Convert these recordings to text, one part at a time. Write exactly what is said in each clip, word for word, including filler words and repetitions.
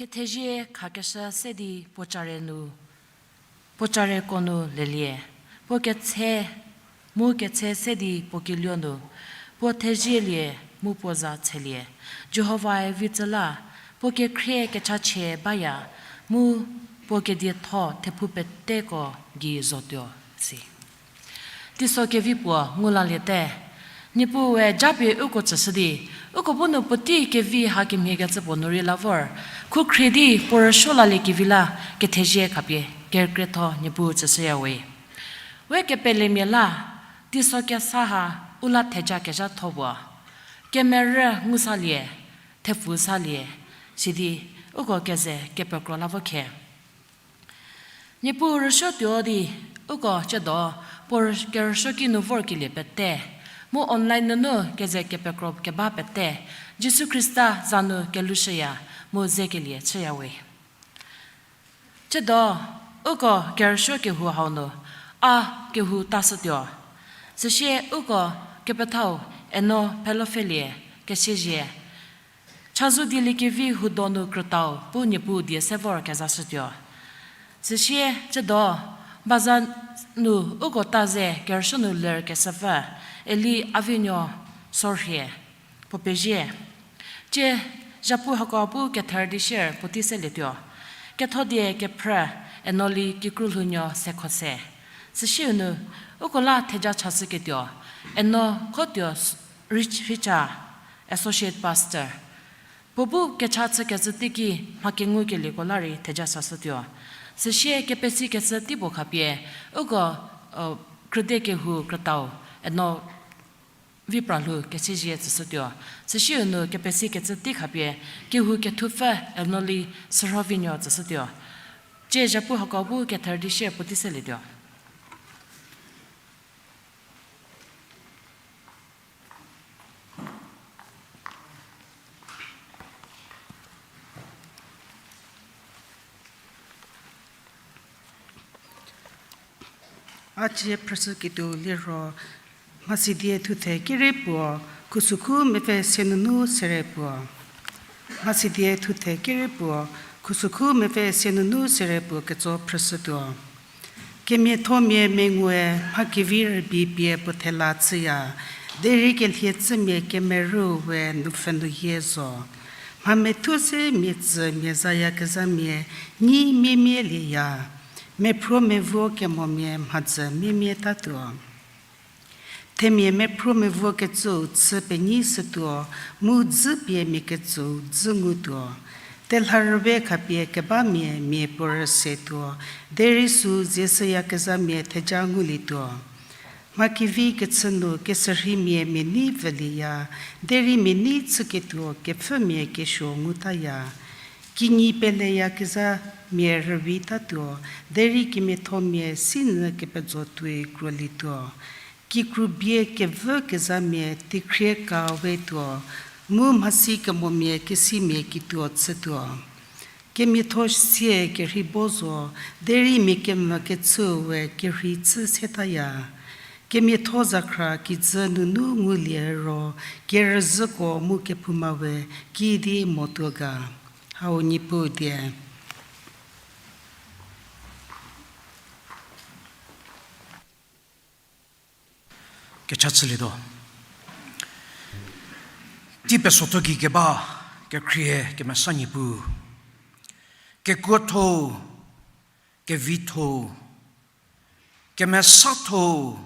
Kethezie khakeshü se di puo care nu, puo careko nu lelie, puo ketshe, mu ketshe se di puo keluo nu, puo thezielie mu puo za tshelie. Jihovae vi tsü la, puo kekhrie kechachie baya, mu puo kedietho thephou peteko gei zotuo si. Teiso kevi puo ngu laliete. Niepuue japie uko tsüshü di, uko bu nu puotei kevi hakemhie kecü puo nu rei la vor, khukhrie di puo rüsuo laliekevi la kethezie khapie kerükrietho Niepuu tsüshüya we. We kepelemia la, teiso kesa ha u la theja kezhatho puo, kemerü ngu salie, thepfu salie, sidi uko keze kepekro la vo khe. Niepuu rüsuo tuo di, uko ciedo, puo rü-, kerüsuoki nu vorkelie pete, mu online nunu keze kepekro keba pete, Jisu Khrista za nu kelushüya, mu zekelie chüya we. Ciedo, uko kerüsuo kehou hau nu, a kehou tashütuo. Süsie uko kepethau Eno Phelopfelie, kesiezie, chazou dieliekevi huo donu krütau bu Niepuu die se vor kezashütuo. Süsie ciedo, baza nu uko ta ze kerüsuo nu ler kesüpfü, Eli Avinuo Sorhie, puo pezie. Tie, zhapu hako bu kether di sier puotei selietuo. Ketho die kephrü, Enoli Kikruolhounuo Sekhose. Süsie nu, uko la theja chashüketuo, Eno Khotuo Rich-, Richa, Associate Pastor. Puo bu kecha chükecü teiki mha kengukelieko la rei theja sashütuo. Süsie kepesikecü tei puo khapie, uko, krüde kehou krütau, Eno Vipralhou kesiezie tsüshütuo. Süsie nu kepesikecü tei khapie, kehou kethupfü Enoli Sürhovinuo tsüshütuo. Tie zhapu hako bu kether di sier puotei selietuo. A cie phrüshüketuo liro, Mhasidie thuthe kerei puo, khusükhu mepfü se nunu sere puo. Mhasidie thuthe kerei puo, khusükhu mepfü se nunu sere puo ketso phrüshütuo. Kemiathomia mengoue mha kevi rübei pie puo thela chüya, derei kelhiecümia kemerüu we nupfhü nu yie zo. Mha methuo se mia tsü mia zayakezhamia nyi miemie lieya, mephruo mevuo kemomia mhadzü miemie tatuo. Themia mephruo mevuo kecüu chü penyi shütuo, mu dzü pie mia kecüu dzü ngutuo. Telha rüve khapie kebamia mia puo rüsetuo, derei süu zie shüyakezhamia theja ngulietuo. Mha kevi kechü nu kesürheimia mia nei vülieya, derei mia nei chüketuo kepfümia kesuo ngutaya. Kinyi peleyakezhamia rüvitatuo, derei kemiathomia sinyü kepejo tuoi krolietuo. Kikru bie kevükezhamia teikhrie ka wetuo, mu mhasi kemomia kesimia kituo chütuo. Kemiatho sie kerhei bo zo, derei mia kemvü kechüu we kerhei chü setaya. Kemiatho zakhra kijü nunu ngulie ro, kerüzhüko mu kephouma we kidi motuo ga. Hau Niepuu die. Kecha chülietuo. Tei pesotho gei keba, kekhrie kemesa Niepuu. Kekuotho, kevitho, kemesatho,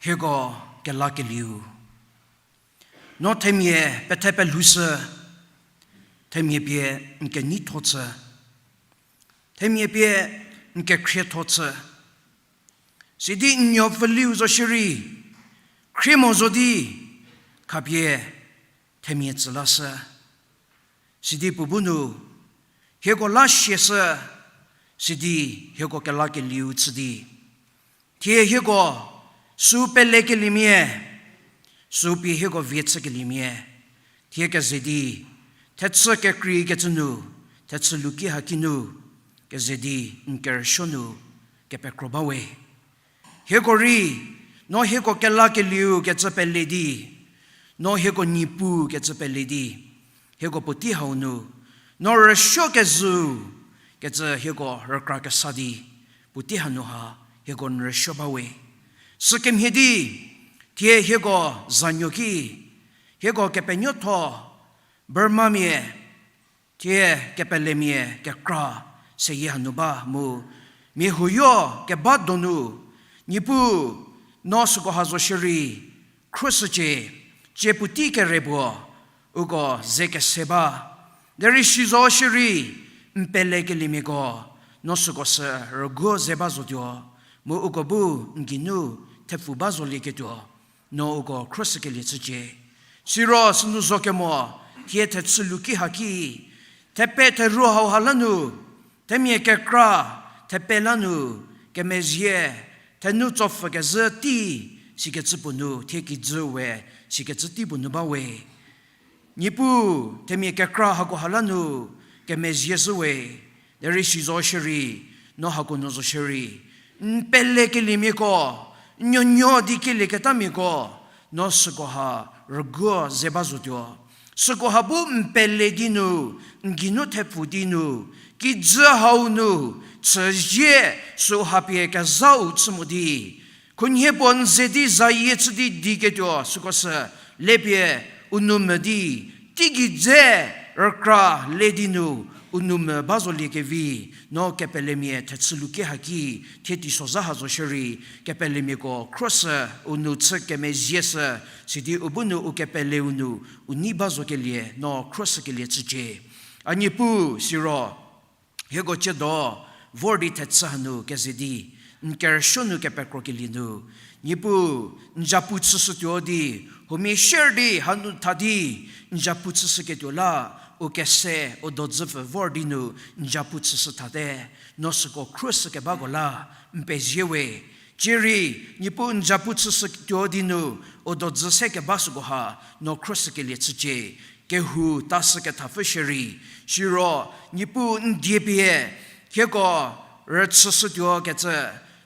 hieko kelakelieu. No themia pethe pelhoushü, themia pie n keneitho chü, themia pie n kekhrietho chü. Sidi n nuopfüliu zo shierei, khrie mo zo di, khapie themia tsü lashü. Sidi puo bu nu, hieko la siashü, sidi hieko kelakelieu chü di. Thie hieko, süu pelekeliemia, süu pie hieko vie chükeliemia, thie keze di, thechü kekreikecü nu, thechü luki haki nu, keze di n kerüsuo nu, kepekro ba we. Hieko rei, no hieko kelakelieu kecü pele di, no hieko Niepuu kecü pele di, hieko puotei hau nu, No rüsuo kezhü, kecü hieko rükra kesa di, puotei hanu ha, hieko n rüsuo ba we. Sükemhie di, thie hieko zanuo ki, hieko kepenuotho, Burmamia, thie kepelemia kekra seyie hanu ba mu, mia huoyo keba donu, Niepuu, no süko ha zo shierei, khruoshücie, cie puotei kere puo, uko ze kese ba. Derei si zo shierei, n pelekeliemiako, no süko sü rüguo ze ba zotuo, mu uko bu n geinu thepfu ba zolieketuo, no uko khruoshükelie chücie. Siro sünu zo kemo, thie thechü luki haki, thepe theru hauha la nu, themia kekra, thepe la nu, kemezhie, thenu tsopfü kezhü tei, sikecü puo nu, thie kijü we, sikecü tei puo nu ba we. Niepuu, themia kekra hakoha la nu, kemezhie zhü we, derei si zo shierei, no hako nu zo shierei, n pelekeliemiako, n nuonuo di kelieketamiako, no süko ha rüguo ze ba zotuo. Süko ha bu n pele di nu, n geinu thepfu di nu, kijü hau nu, chüzie süu ha pie kezhau chü mo di, khunhie puo n ze di zayie chü di diketuo süko sü, lepie u nou mü di, teigei dze rükra le di nu, u nou mü ba zoliekevi, no kepelemia thechü luki haki, thie teisozha ha zo shierei, kepelemiako khruoshü, u nou chü kemezhie shü, sidi u bu nu u kepeleu nu, u nei ba zokelie, no khruoshükelie chücie. A Niepuu siro, hieko tsiedo vor di thechü hanu keze di, n kerüsuo nu kepekrokelie nu, Niepuu, n zapu chüshütuo di, huomia sher di hanu tha di, n zapu chüshüketuo la, u kese, u dodzüpfü vor di nu, n zapu chüshü thate, no süko khruoshükebako la, n pezie we. Cierei, Niepuu n zapu chüshütuo di nu, u dodzü se keba süko ha, no khruoshükelie chücie. Kehou tashü kethapfü shierei, siro, Niepuu n die pie, hieko rüchüshütuo kecü,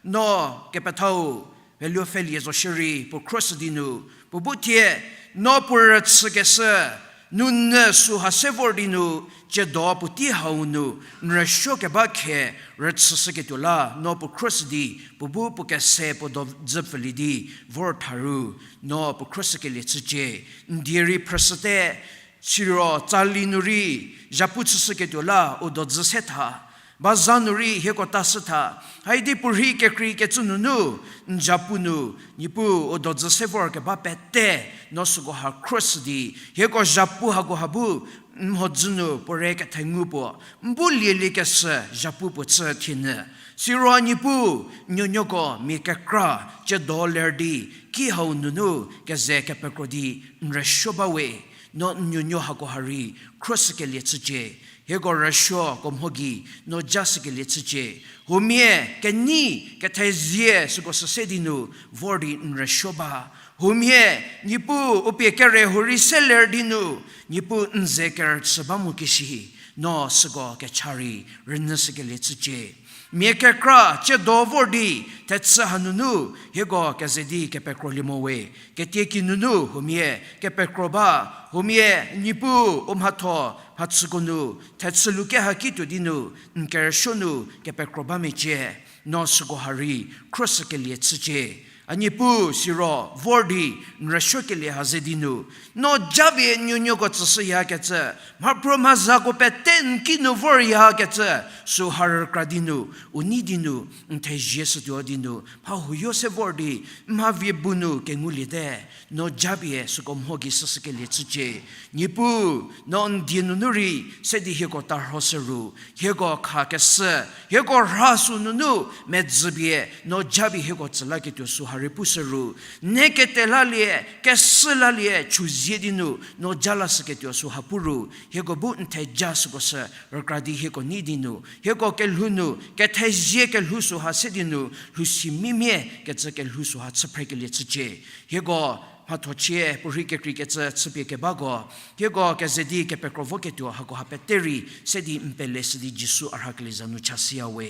no kepethau, Veluopfhelie zo shierei puo khruoshü di nu, puo bu thie, no puo rüchükeshü, nunyü süha se vor di nu, tsiedo puotei hau nu, n rüsuo keba khe rüchüshüketuo la, no puo khruoshü di, puo bu puo kese puo dodzüpfülie di, vor tha ru, no puo khruoshükelie chücie, n die rei phrüshüte, siro tsali nu rei, zapu chüshüketuo la, u dodzü se tha, baza nu rei hieko tashü tha, haidi puorhi kekreikecü nunu, n zapu nu, Niepuu u dodzü se vor keba pete, no süko ha khruoshü di, hieko zapu hako ha bu, n mhodzü nu puo re kethengu puo, n bu lieliekeshü zapu puo chü thienyü. Siro Niepuu, n nuonuoko mia kekra, tsiedo ler di, ki hau nunu, keze kepekro di, n rüsuo ba we, no n nuonuo hako ha rei, khruoshükelie chücie. Hieko rüsuoko mho gei, no jashükelie chücie. Huomia, kenei, kethezie, süko sü se di nu, vor di n rüsuo ba. Huomia, Niepuu, u pie kere hurei se ler di nu, Niepuu n ze kerüchü ba mo kishi, no süko kecha rei, rünyüshükelie chücie. Mia kekra, tsiedo vor di, thechü hanunu, hieko keze di kepekrolie mo we, ketieki nunu, huomia, kepekro ba, huomia, Niepuu, u mhatho, mhachüko nu, thechü luke ha kituo di nu, n kerüsuo nu, kepekro ba mecie, no süko ha rei, khruoshükelie chücie. A Niepuu siro vor di n rüsuokelie ha ze di nu, no japie n nuonuoko tsüshüyakecü, mhaphruo mhazako pete n ki nu voryakecü, süha rükra di nu, u nei di nu, n thezie shütuo di nu, mha huoyo se vor di, mha vie bu nu kenguliete, no japie süko mho gei shüshükelie chücie. Niepuu, no n die nunu rei, se di hieko tarhoshü ru, hieko khakeshü, hieko rha sü nunu, medzüpie, no japie hieko tsü laketuo süha rei pushü ru, ne kete lalie, keshü lalie, chüzie di nu, no ja lashüketuo süha pu ru, hieko bu n theja süko sü, rükra di hieko nei di nu, hieko kelhou nu, kethezie kelhou süha se di nu, lhousi mimie kecü kelhou süha chüphrekelie chücie. Hieko mhathochie, puorhi kekreikecü chüpie kebako, hieko keze di kepekro voketuo hakoha pete rei, se di n pele shü di Jisu a rhakelie za nu chashüya we.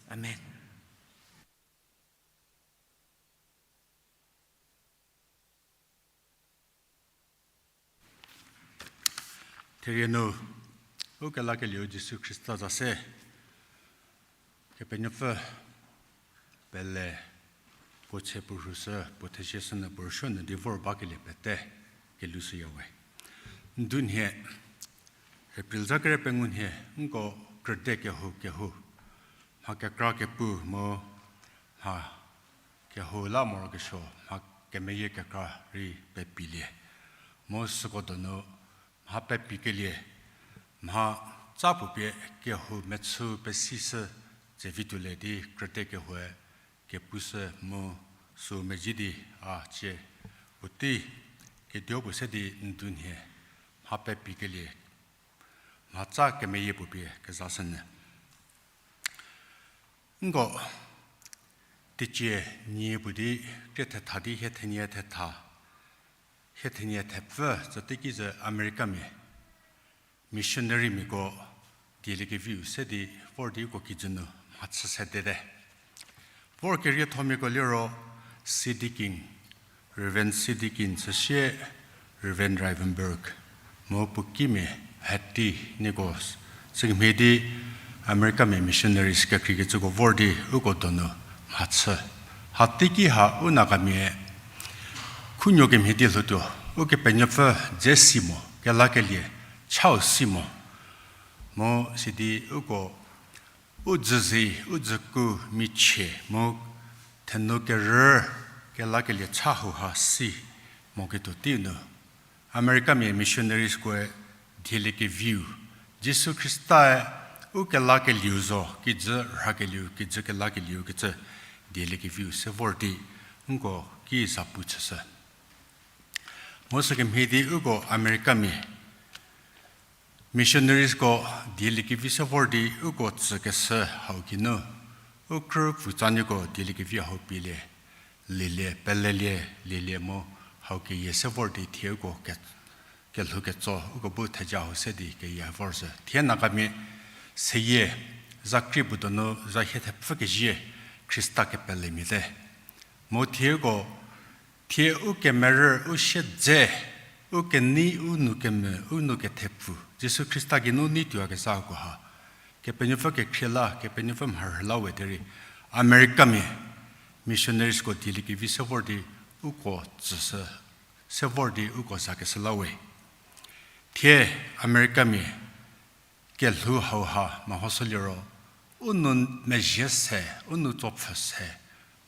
Amen. Therie nu, U kelakelieu Jisu Khrista za se, Kepenuopfü pele puo tse puo rhu sü, puo thezie sü nyü puo rüsuo nyü di vor bakelie pete kelushüyawe. Ndunhie, April za kere pengou nhie, nko krüde kehou kehou, mha kekra kepu mu mha kehou la morokesuo, mha kemeyie kekra rei pepilie. Mu süko donu mha pepikelie, mha tsa puo pie kehou mechü pesishü tse vi tuolie di krüde kehoue kepushü mu sü mezhie di a cie puotei keduo puo se di ndunhie mha pepikelie, mha tsa kemeyie puo pie kezashünyü. Nko teicie nie puo di krie thetha di hie thenie thetha, hie thenie thepfü tsüteiki zü Americamia missionarymiako dieliekeviu se di vor di uko kijü nu mhachü sedete. Vor keriethomiako liro C. Dickens, Reverend C. Dickens süsie Reverend Rivenburg, mu puo kimia Hattie nieko, sükemhie di Americamia missionaries kekreikecüko vor di uko donu mhachü. Hateiki ha u Nagamia khunuo kemhie di lhoutuo, Ukepenuopfü dze si mo, kelakelie chau si mo. Mu sidi uko u dzüzie, u dzüku michie mu thenu kerü kelakelie cha hauha si moketuo teiu nu Americamia missionarieskoe dieliekeviu, Jisu Khristae u kelakelieu zo, kijü rhakelieu, kijü kelakelieu kecü dieliekeviu se vor di nko ki zapu chüshü. Mu sükemhie di uko Americamia missionariesko dieliekevi se vor di uko tsükeshü hau geinu, u krü pfutsanuoko dieliekevi hau pielie, lielie, pelelie, lielie mu hau keyie se vor di thie uko ke-, kelhou ketso uko bu theja hau se di keyie vorzhü. Thie Nagamia seyie, za krie puo donu za hie thepfü kezie Khrista kepelemia te. Mu thie uko, thie u kemerü, u siedze, u kenei, u nou kemvü, u nou kethepfu, Jisu Khrista geinu nei tuoyakezhako ha Kepenuopfü kekhrie la, Kepenuopfü mharhü la we derei, Americamia missionariesko dieliekevi se vor di uko tsüshü, se vor di uko zakeshü la we. Thie Americamia kelhou hauha mehoshü liro, u nou mezhie se, u nou tsopfhü se,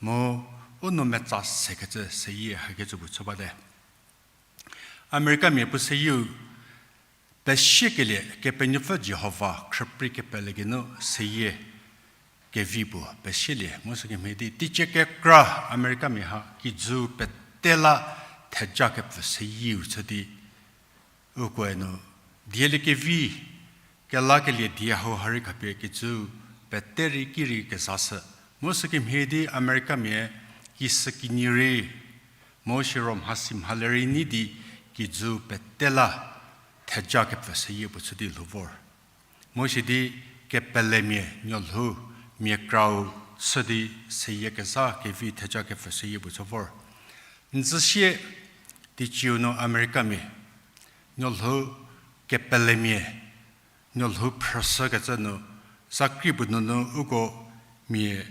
mu u nou metsa sekecü seyie hakecü puo chü bate. Americamia puo seyieu pesiekelie, Kepenuopfü Jihova khrüprei kepele geinu seyie kevi puo pesielie, mu sükemhie di teicie kekra Americamia ha kijü pete la theja kepfü seyieu chü di ukoe nu dieliekevi kelakelie die hauha rei khapie kijü pete rei ki rei kezashü. Mu sükemhie di Americamia kishükinyi rei, mu siro mhasi mhale rei nei di kijü pete la theja kepfü seyie puo chü di lhou vor. Mu sidi kepelemia nuolhou mia krau chü di seyie kezha kevi theja kepfü seyie puo chü vor. N zü sie teicieu nu Americamia nuolhou kepelemia, nuolhou phrüshükecü nu, za krie puo nunu uko mia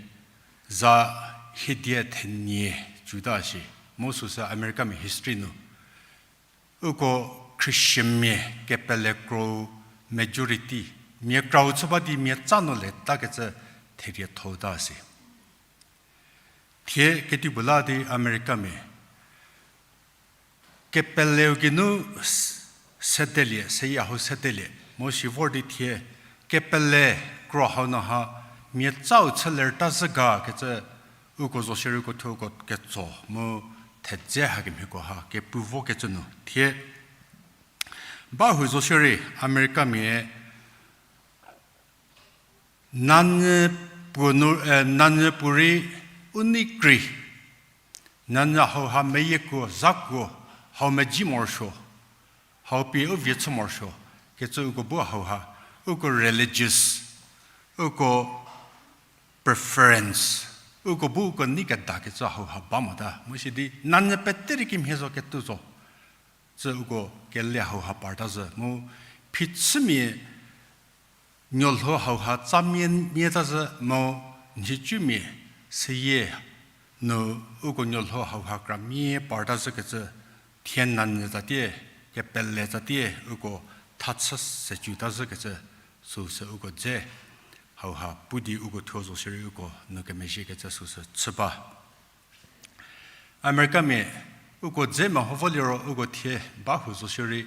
za hiedie thenie cüta shi. Mu süsü Americamia history nu uko Christianmia kepele kro majority, mia krau chü ba di mia tsa nu letakecü theriethouta si. Thie kedipuo la di Americamia kepeleu geinu s-, sedelie, seyie hau sedelie, mu si vor di thie kepele kro hau nu ha mia tsau chü lerta zhü ga kecü uko zo shierei uko thuoko ketso mu thedze hakemhieko ha kepu vokecü nu thie ba hu zo shierei Americamia nanyü puo nu, eh, nanyü puorei u nei krei, nanyü hauha meyiekuo, zakuo, hau meji morosuo, hau pie u vie chü morosuo kecü uko bu hauha, uko religious, uko preference, uko bu uko nei kedakecü hauha ba mota. Mu sidi nanyü pete rei kimhie zo ketuo zo, cü uko kele hauha parta zhü mu phichümia Nuolho hauha tsamia mia ta zhü mu nhicumia seyie nu uko nuolho hauha kramia parta zhükecü thie nanyü tsatie, kepele tsatie uko thachü se cu ta zhükecü süsü uko dze hauha pu di uko thuo zo shierei uko nu kemezhiekecü süsü chü ba. Americamia uko dze meho vo liro uko thie ba hu zo shierei,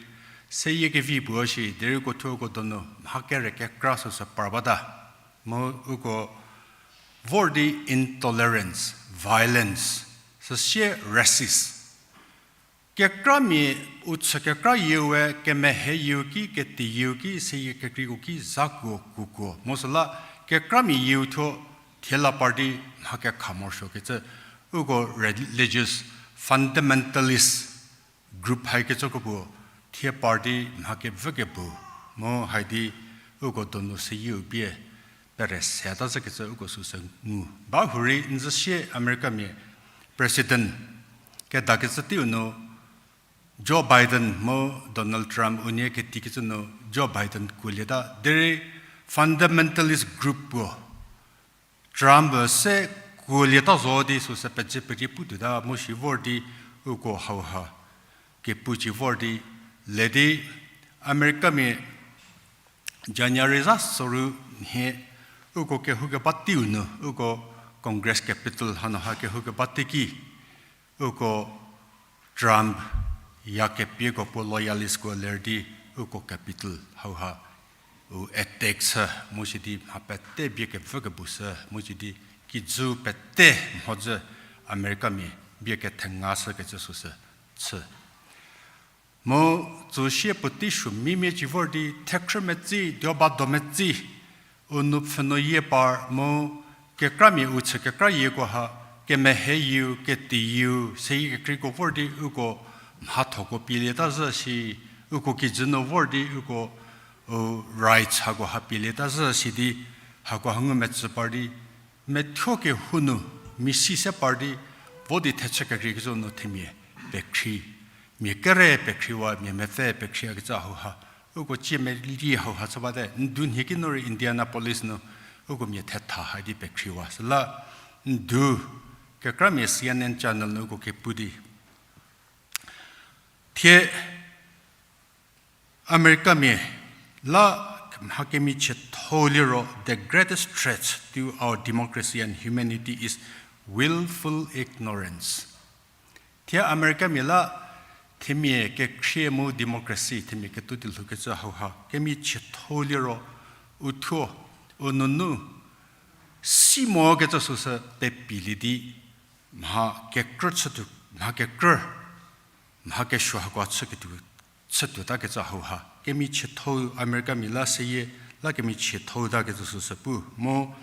seyie kevi puo shi, derei uko thuo uko donu mha kere kekra süsü par bata. Mu uko vor di intolerance, violence, süsie racist. Kekramia u chü kekra yieu we, kemehe yieu ki, keti yieu ki, seyie kekreiko ki, zakuo, kukuo. Mu süla kekramia yieu thuo thie la par di mha kekha morosuokecü, uko religious fundamentalist group haikecü kro puo thie par di mha kevü kebu, mu haidi uko donu seyieu pie pere se ta zhükecü uko süsü ngu. Ba hurei n zhü sie Americamia president kedakecü teiu nu Joe Biden mu Donald Trump unie ketikecü nu Joe Biden kuolieta, derei fundamentalist group puo Trump se kuolieta zo di süsü pezü perie pu tuota mu shi vor di uko hauha kepu ci vor di le di Americamia January za soru nhie uko kehoukeba teiu nu uko Congress Capitol hanu ha kehoukeba teiki uko Trump ya kepieko puo loyalistko ler di uko Capitol hauha u attack chü mu sidi mha pete bie kevü kebu sü mu sidi kijü pete mhodzü Americamia bie kethenga shükecü süsü chü. Mu tsüsie puotei suo mimia ci vor di thekhrü metsi, dioba do metsi, u nupfhünuo yie par mu kekramia u chü kekra yieko ha, kemehe yieu, keti yieu, seyie kekreiko vor di uko mhathoko pielieta zhü shi, uko kijü nu vor di uko u rights hako ha pielieta zhü shi di, hako ha ngumetsü par di, methuo kehou nu, misi se par di, vo di thechü kekreikecü nu themia pekhri, mia kere pekhriwa, mia mepfü pekhriyakecü hauha uko cie meli hauha chü bate, n du nhie ki nu rei Indianapolis nu uko mia thetha hai di pekhriwa. Süla n du kekramia C N N channel nu uko kepu di thie Americamia la mha kemichiethou liro the greatest threat to our democracy and humanity is willful ignorance. Thie Americamia la themia kekhrie mu democracy themia ketuo di lhoukecü hauha kemichiethou liro uthuo u nunu si mokecü süsü pepilie di mha kekrü chütuo, mha kekrü, mha kesuo hakoa chüketuo, chütuotakecü hauha kemichiethou Americamia la seyie la kemichiethou takecü süsü pu mu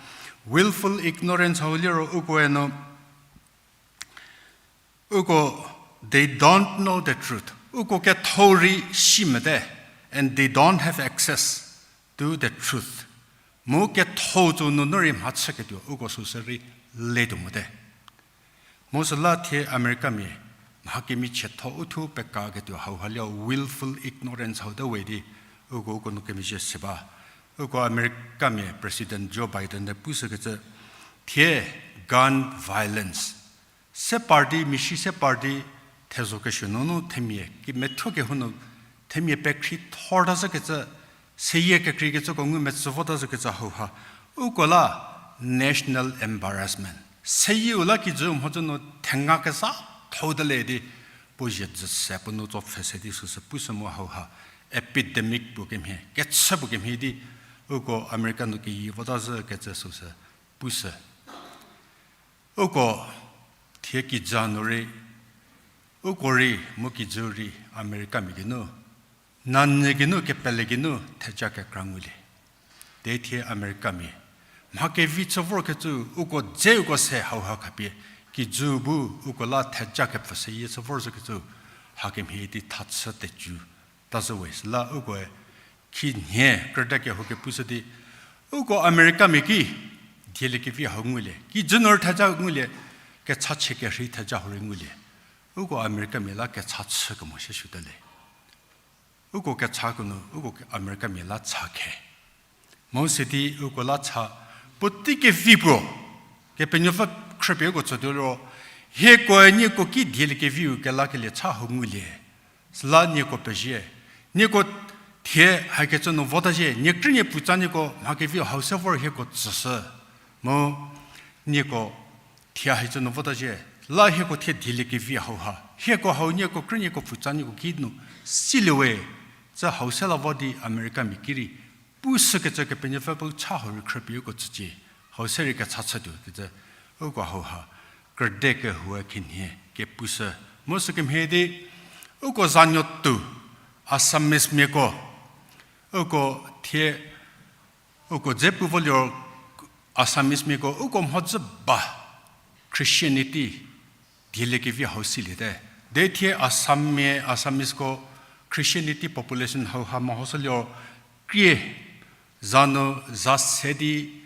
willful ignorance hau liro ukoe nu uko, they don't know the truth. Uko kethou rei si mote, and they don't have access to the truth. Mu kethou tsu nunu rei mha chüketuo uko süsü rei letuo mote. Mu süla thie Americamia mha kemichietho uthuo pekaketuo hauha lie willful ignorance hau te we di uko uko nu kemezhie se ba. Uko Americamia President Joe Biden te pushükecü thie gun violence se par di, misi se par di, thezho kesuo nunu themia ki methuo kehou nu themia pekhri thor ta zhükecü, seyie kekreikecüko ngu metsü vota zhükecü hauha uko la national embarrassment. Seyieu la kijü mhodzü nu thenga kezha thou te le di, puo zhie dzü se puo nu tso pfhe se di süsü pushü mu hauha epidemic puo kemhie, kechü puo kemhie di, uko America nu keyi vota zhükecü süsü pushü. Uko thie kijü nu rei, uko rei mu kijü rei Americamia geinu, nanyü geinu, kepele geinu theja kekra ngulie. Te thie Americamia mha kevi chü vorkecü, uko dze uko se hauha khapie, kijü bu uko la theja kepfü seyie chü vor zhükecü, hakemhie di thachü tecu ta zhü we süla ukoe khinhie krüta kehou kepushü di, uko Americamia ki dieliekevi hau ngulie, kijü nu rei theja ngulie, kechachie kerhei theja hau rei ngulie. Uko Americamia la kecha chü kemo shie shuta le. Uko kecha ko nu uko Americamia la cha khe. Mo sidi uko la cha, puotei kevi puo, Kepenuopfü khrüpie uko tsütuo liro, hiekoe nieko ki dieliekeviu kelakelie cha hau ngulie. Süla nieko pezie. Nieko thie haikecü nu vota zhie, nie krünie putsa nieko mha kevi hau se vor hieko tsüshü. Mu nieko thie haicü nu vota zhie, la hieko thie dieliekevi hauha, hieko hau nieko krünieko putsa nieko ki nu silie we, tsü hau se la vo di Americamia ki rei pushükecü Kepenuopfü bu cha hau rei khrüpie uko tsücie, hau se rei kecha chütuo kecü, uko hauha krüde kehoue khinhie kepushü. Mu sükemhie di, uko zanuo tuo, Assamese miako, uko thie, uko dze pu vo liro, Assamese miako uko mhodzü ba Christianity dieliekevi hau siliete. Derei thie Assammia, Assameseko Christianity population hauha mehoshü liro, krie za nu za se di,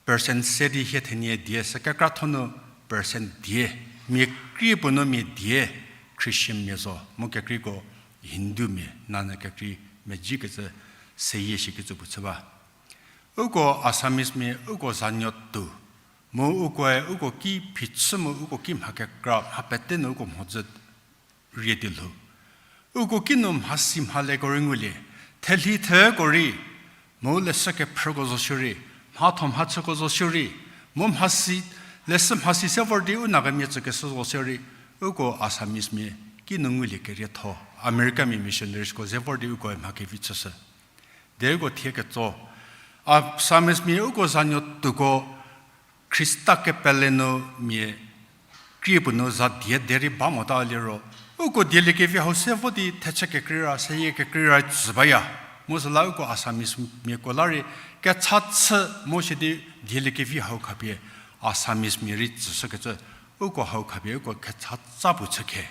percent se di hie thenie die sü kekratho nu percent die, mia krie puo nu mia die Christianmia zo, mu kekreiko Hindumia, nanyü kekrei mezhie kecü seyie shikecü puo chü ba. Uko Assamese mia uko zanuo tuo, mu ukoe uko ki phichü mu uko ki mha kekra mha pete nu uko mhodzü rie di lhou. Uko ki nu mhasi mhaleko rei ngulie, thelhi theko rei, mu leshü kephrüko zo shierei, mhatho mhachüko zo shierei, mu mhasi, leshü mhasi se vor di u Nagamia tsükeshü zo shierei, uko Assamese mia ki nu ngulie kerietho, Americamia missionariesko ze vor di ukoe mha kevi chüshü. Derei uko thie ketso, Assamese mia uko zanuo tuoko Khrista kepele nu mia krie puo nu za die derei ba mota liro, uko dieliekevi hau se vo di thechü kekreira, seyie kekreira tsü baya. Mu süla uko Assamese miako la rei kecha chü mo shi di dieliekevi hau khapie Assamese mia rei tsüshükecü, uko hau khapie uko kechatsa puo chü khe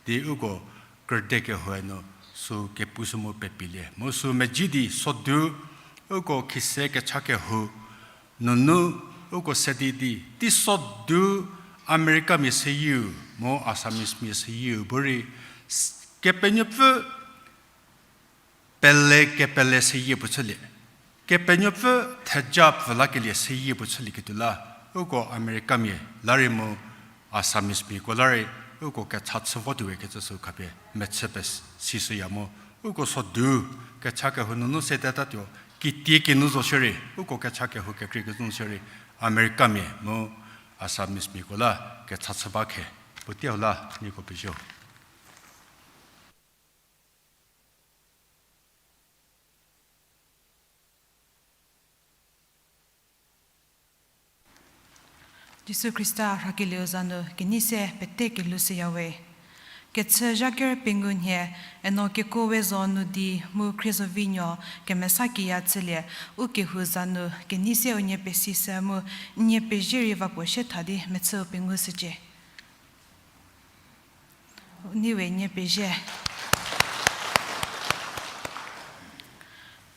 di uko krüde kehoue nu sü kepushü mu pepilie. Mu sü mezhie di sodu uko khise kecha kehou nunu uko se di di, tei sodu Americamia seyieu mu Assamese mia seyieu bu rei s-, Kepenuopfü pele kepele seyie puo chülie, Kepenuopfü theja pfü lakelie seyie puo chülieketuo la, uko Americamia la rei mu Assamese miako la rei, uko kecha chü votuowe kecü sü khapie mechü pe sishüya mu, uko sodu kecha kehou nunu se tetatuo, kitiekinu zo shierei, uko kecha kehou kekrei kezhü nu shierei, Americamia mu Assamese miako la kecha chü ba khe, puotei hau la nieko pezie. Jisu Khrista rhakelieu za nu kenei se pete kelhou shüyawe. Kechü zha ker pengou nhie, eno kekuo we zo nu di mu Khriezovinuo kemesa kiya chülie, u kehou za nu kenei se unie pesishü mu, nie pezie rei va puo sie tha di mechüu pengou shücie. Niwe nie pezie.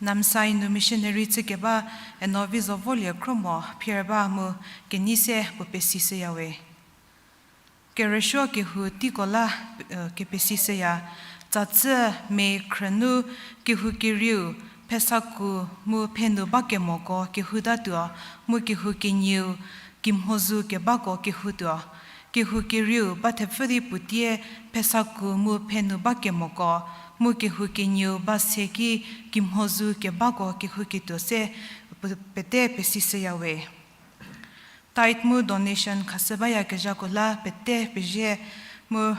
Namsai nu missionary chükeba, eno vi zo volie khro mo phier ba mu kenei se puo pesishüyawe. Kerüsuo kehou teiko la, eh, kepesishüya. Tsatse me khrünu kehou kerieu, phesaku mu phenu ba kemoko kehoutatuo, mu kehou kenieu, kimhozu kebako kehoutuo. Kehou kerieu ba thepfü di puotie phesaku mu phenu ba kemoko, mu kehou kenieu ba se ki kimhozu kebako kehouketuo se pe-, pete pesishüyawe. Tithe mu donation khashü bayakezhako la pete pezie mu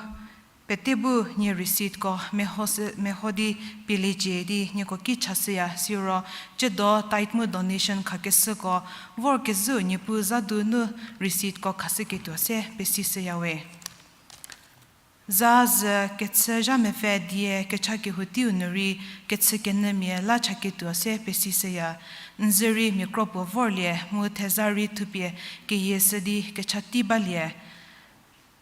pete bu nie receiptko meho di pieliecie di nieko ki chashüya siro, ciedo tithe mu donation khakeshüko vorkezhüu Niepuu za du nu receiptko khashüketuo se pesishüyawe. Za zü kechü zha mepfü die kecha kehou teiu nu rei kechü kenyümia la chaketuo se pesishüya. N zü rei mia kro puo vorlie mu theza rei thupie keyieshü di kecha tei balie.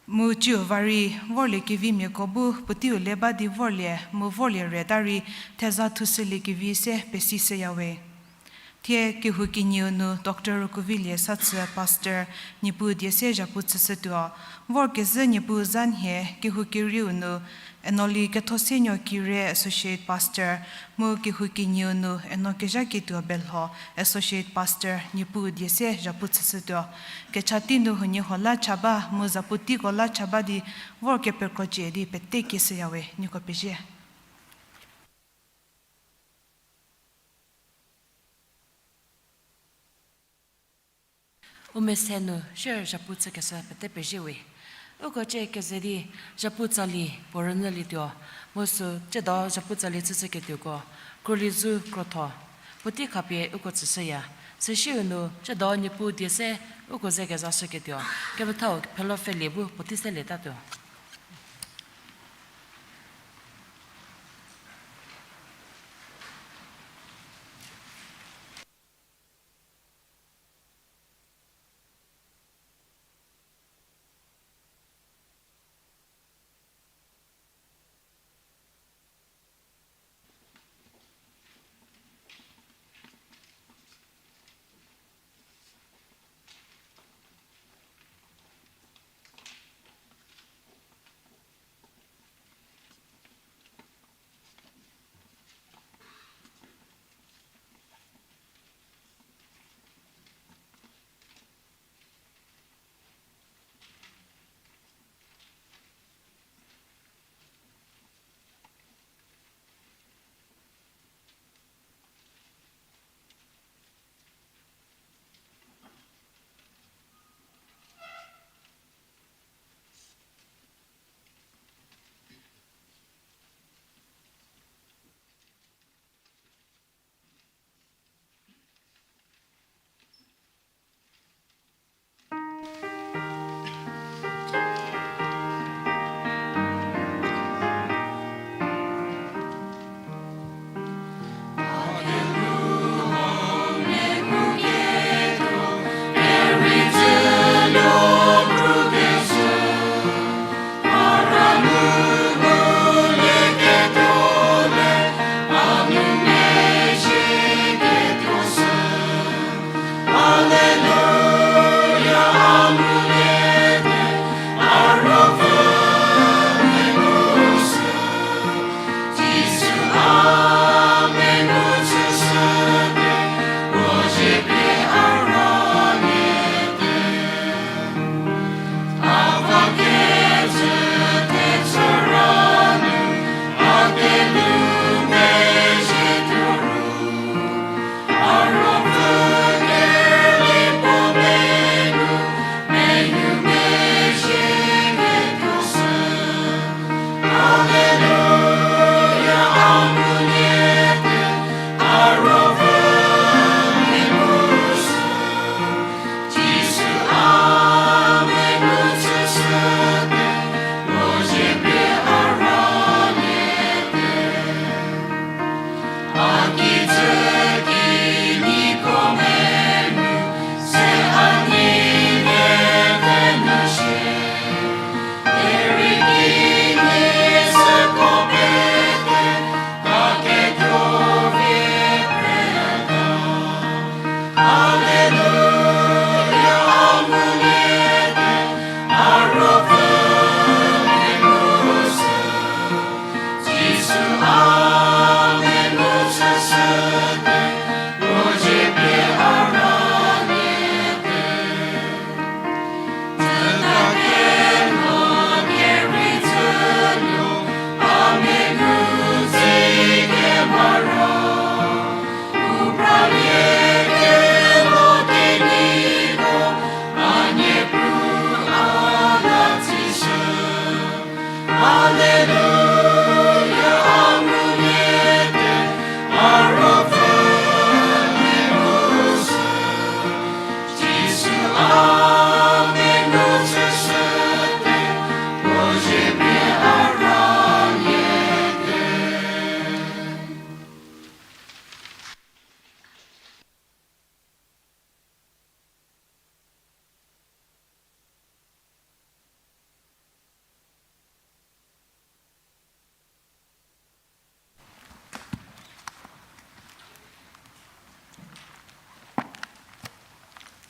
Mu ciu va rei vorlie kevimiako bu puoteiu le ba di vorlie mu vorlie reta rei theza thushülie kevi se pesishüyawe. Thie kehou kenieu nu Doctor Rukuvilie Satsü, Pastor, Niepuu die se zhapu chüshütuo. Vorkezhü Niepuu za nhie kehou kerieu nu Enoli Kethosienuo Kire, Associate Pastor, mu kehou kenieu nu Eno Kezhaketuo Belho, Associate Pastor, Niepuu die se zhapu chüshütuo. Kecha tei nu huoniehuo la cha ba mu zapu teiko la cha ba di vor kepekrocie di pete kieshüyawe, nieko pezie. U mese nu share zhapu chükeshü pete pezie we. Uko cie keze di zhapu tsali puo rünyülietuo, mu sü tsiedo zhapu tsali chüshüketuoko, Krolizu Krotho, puotei khapie uko tsüshüya, süsiu nu tsiedo Niepuu die se uko ze kezashüketuo, kepethau phelopfhelie bu puotei selietatuo.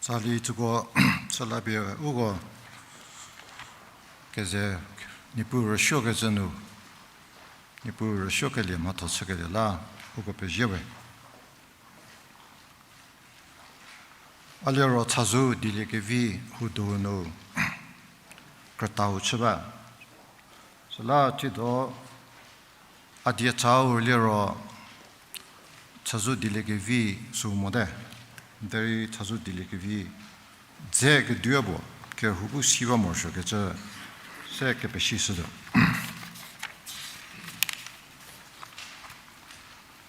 Tali tsüko, süla pie uko keze Niepuu rüsuokecü nu, Niepuu rüsuokelie mhatho chükelie la uko pezie we. A liro chazou dieliekevi huo donu krütau chü ba. Süla tido a die chau liro chazou dieliekevi sü mote. Derei chazou dieliekevi dze keduo puo, kehou bu si ba morosuokecü se kepeshishütuo.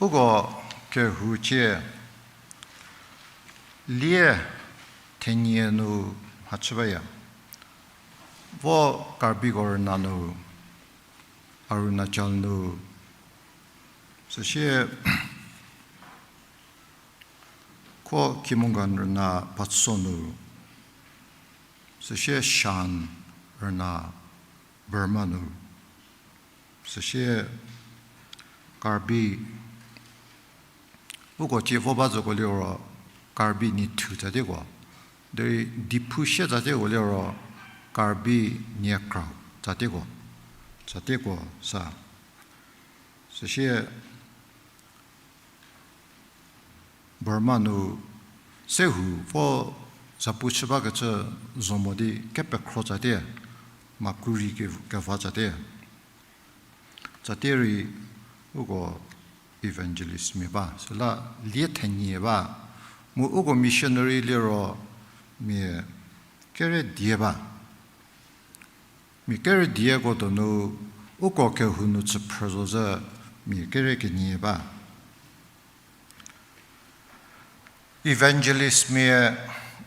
Uko kehou cie lie thenie nu mhachü baya. Vo Karbiko rüna nu, Arunachal nu, süsie Kho Kimongan rüna Patso nu, süsie Shan rüna Burma nu, süsie Karbi, uko tie vo ba zoko liro Karbi nie thu tsatieko, derei Diphu sie tsatieko liro Karbi nie krau tsatieko, tsatieko sa. Süsie Burma nu se hu vo zapu chü bakecü zo mo di kepekhro tsatie, makuri ke-, keva tsatie. Tsatie rei uko evangelistmia ba, süla lie thenie ba, mu uko missionary liro mia kere die ba. Mia kere dieko donu uko kehou nu chüphrü zo zhü mia kere kenie ba. Evangelistmia,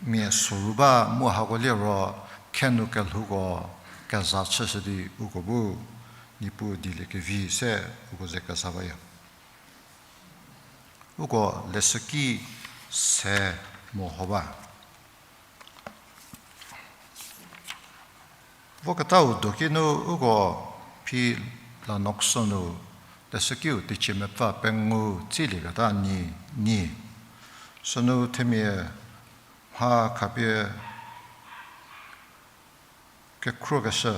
mia soru ba mu hako liro khenu kelhouko keza chüshü di uko bu Niepuu dieliekevi se uko ze keza baya. Uko leshüki se meho ba. Voketau doki nu uko phi Lanokso nu leshükiu teicie mepfü pengou tsilieketa nyi, nyi. Sünu themia mha khapie kekhrokeshü,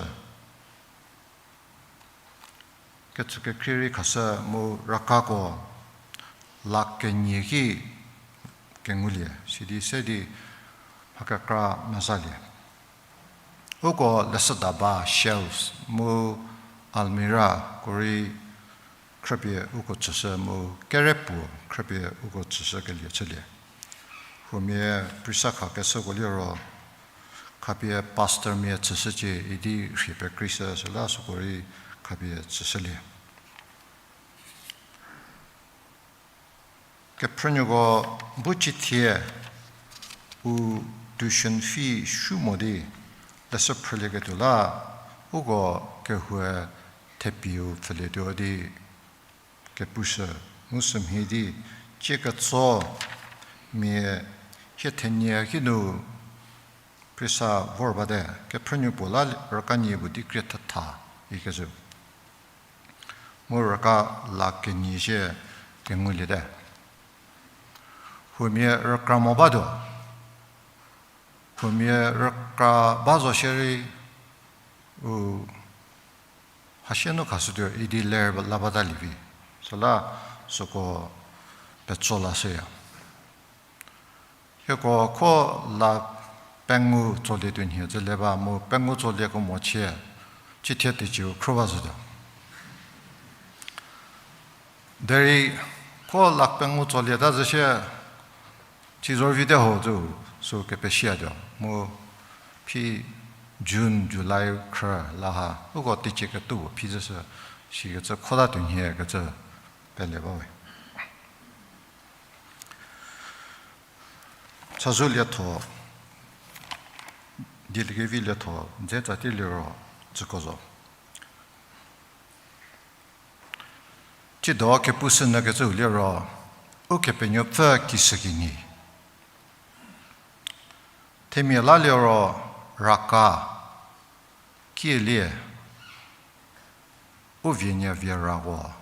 kecükekrie rei khashü mu rükako lakh kenie ki kengulie, sidi se di mha kekra mezalie. Uko leshüda ba shelves mu almirah ko rei khrüpie uko tsüshü mu kerepuo khrüpie uko tsüshükelie chülie. Huomia prisa khakeshüko liro khapie pastormia tsüshücie idi rhie pekreishü süla süko rei khapie tsüshülie. Kephrünuoko bu cithie u tuition fee shu mo di leshü phrülieketuo la, uko kehoue thepieu pfhülietuo di kepushü, mu sümhie di cie ketso mia hie thenie kinu prisa vor bate, kephrünuo puo la rüka nie puo di krie thetha ikecü. Mu rüka lakh kenie sie kenguliete. Huomia rükra mo batuo. Huomia rükra ba zo shierei u hasie nu khashütuo idi ler la batalie vi. Süla süko petso lashüya. Hieko kho lakh pengou tsolie tuo nhie zhü le ba mu pengou tsolieko mo chie, cithie tecieu khro ba zhütuo. Derei kho lakh pengou tsolieta zhü shie, ci zor vite ho zü sü kepesiatuo mu phi June, July khrü la ha uko teicie ketuo phi zhüshü, sikecü khota tuo nhie kecü pele bawe. Chazou lietho, dieliekevi lietho dze tsatie liro tsüko zo. Tsiedo kepushü nyükecüu liro, Ukepenuopfü kishükinyi. Themia la liro raka, kielie, u vienya vierako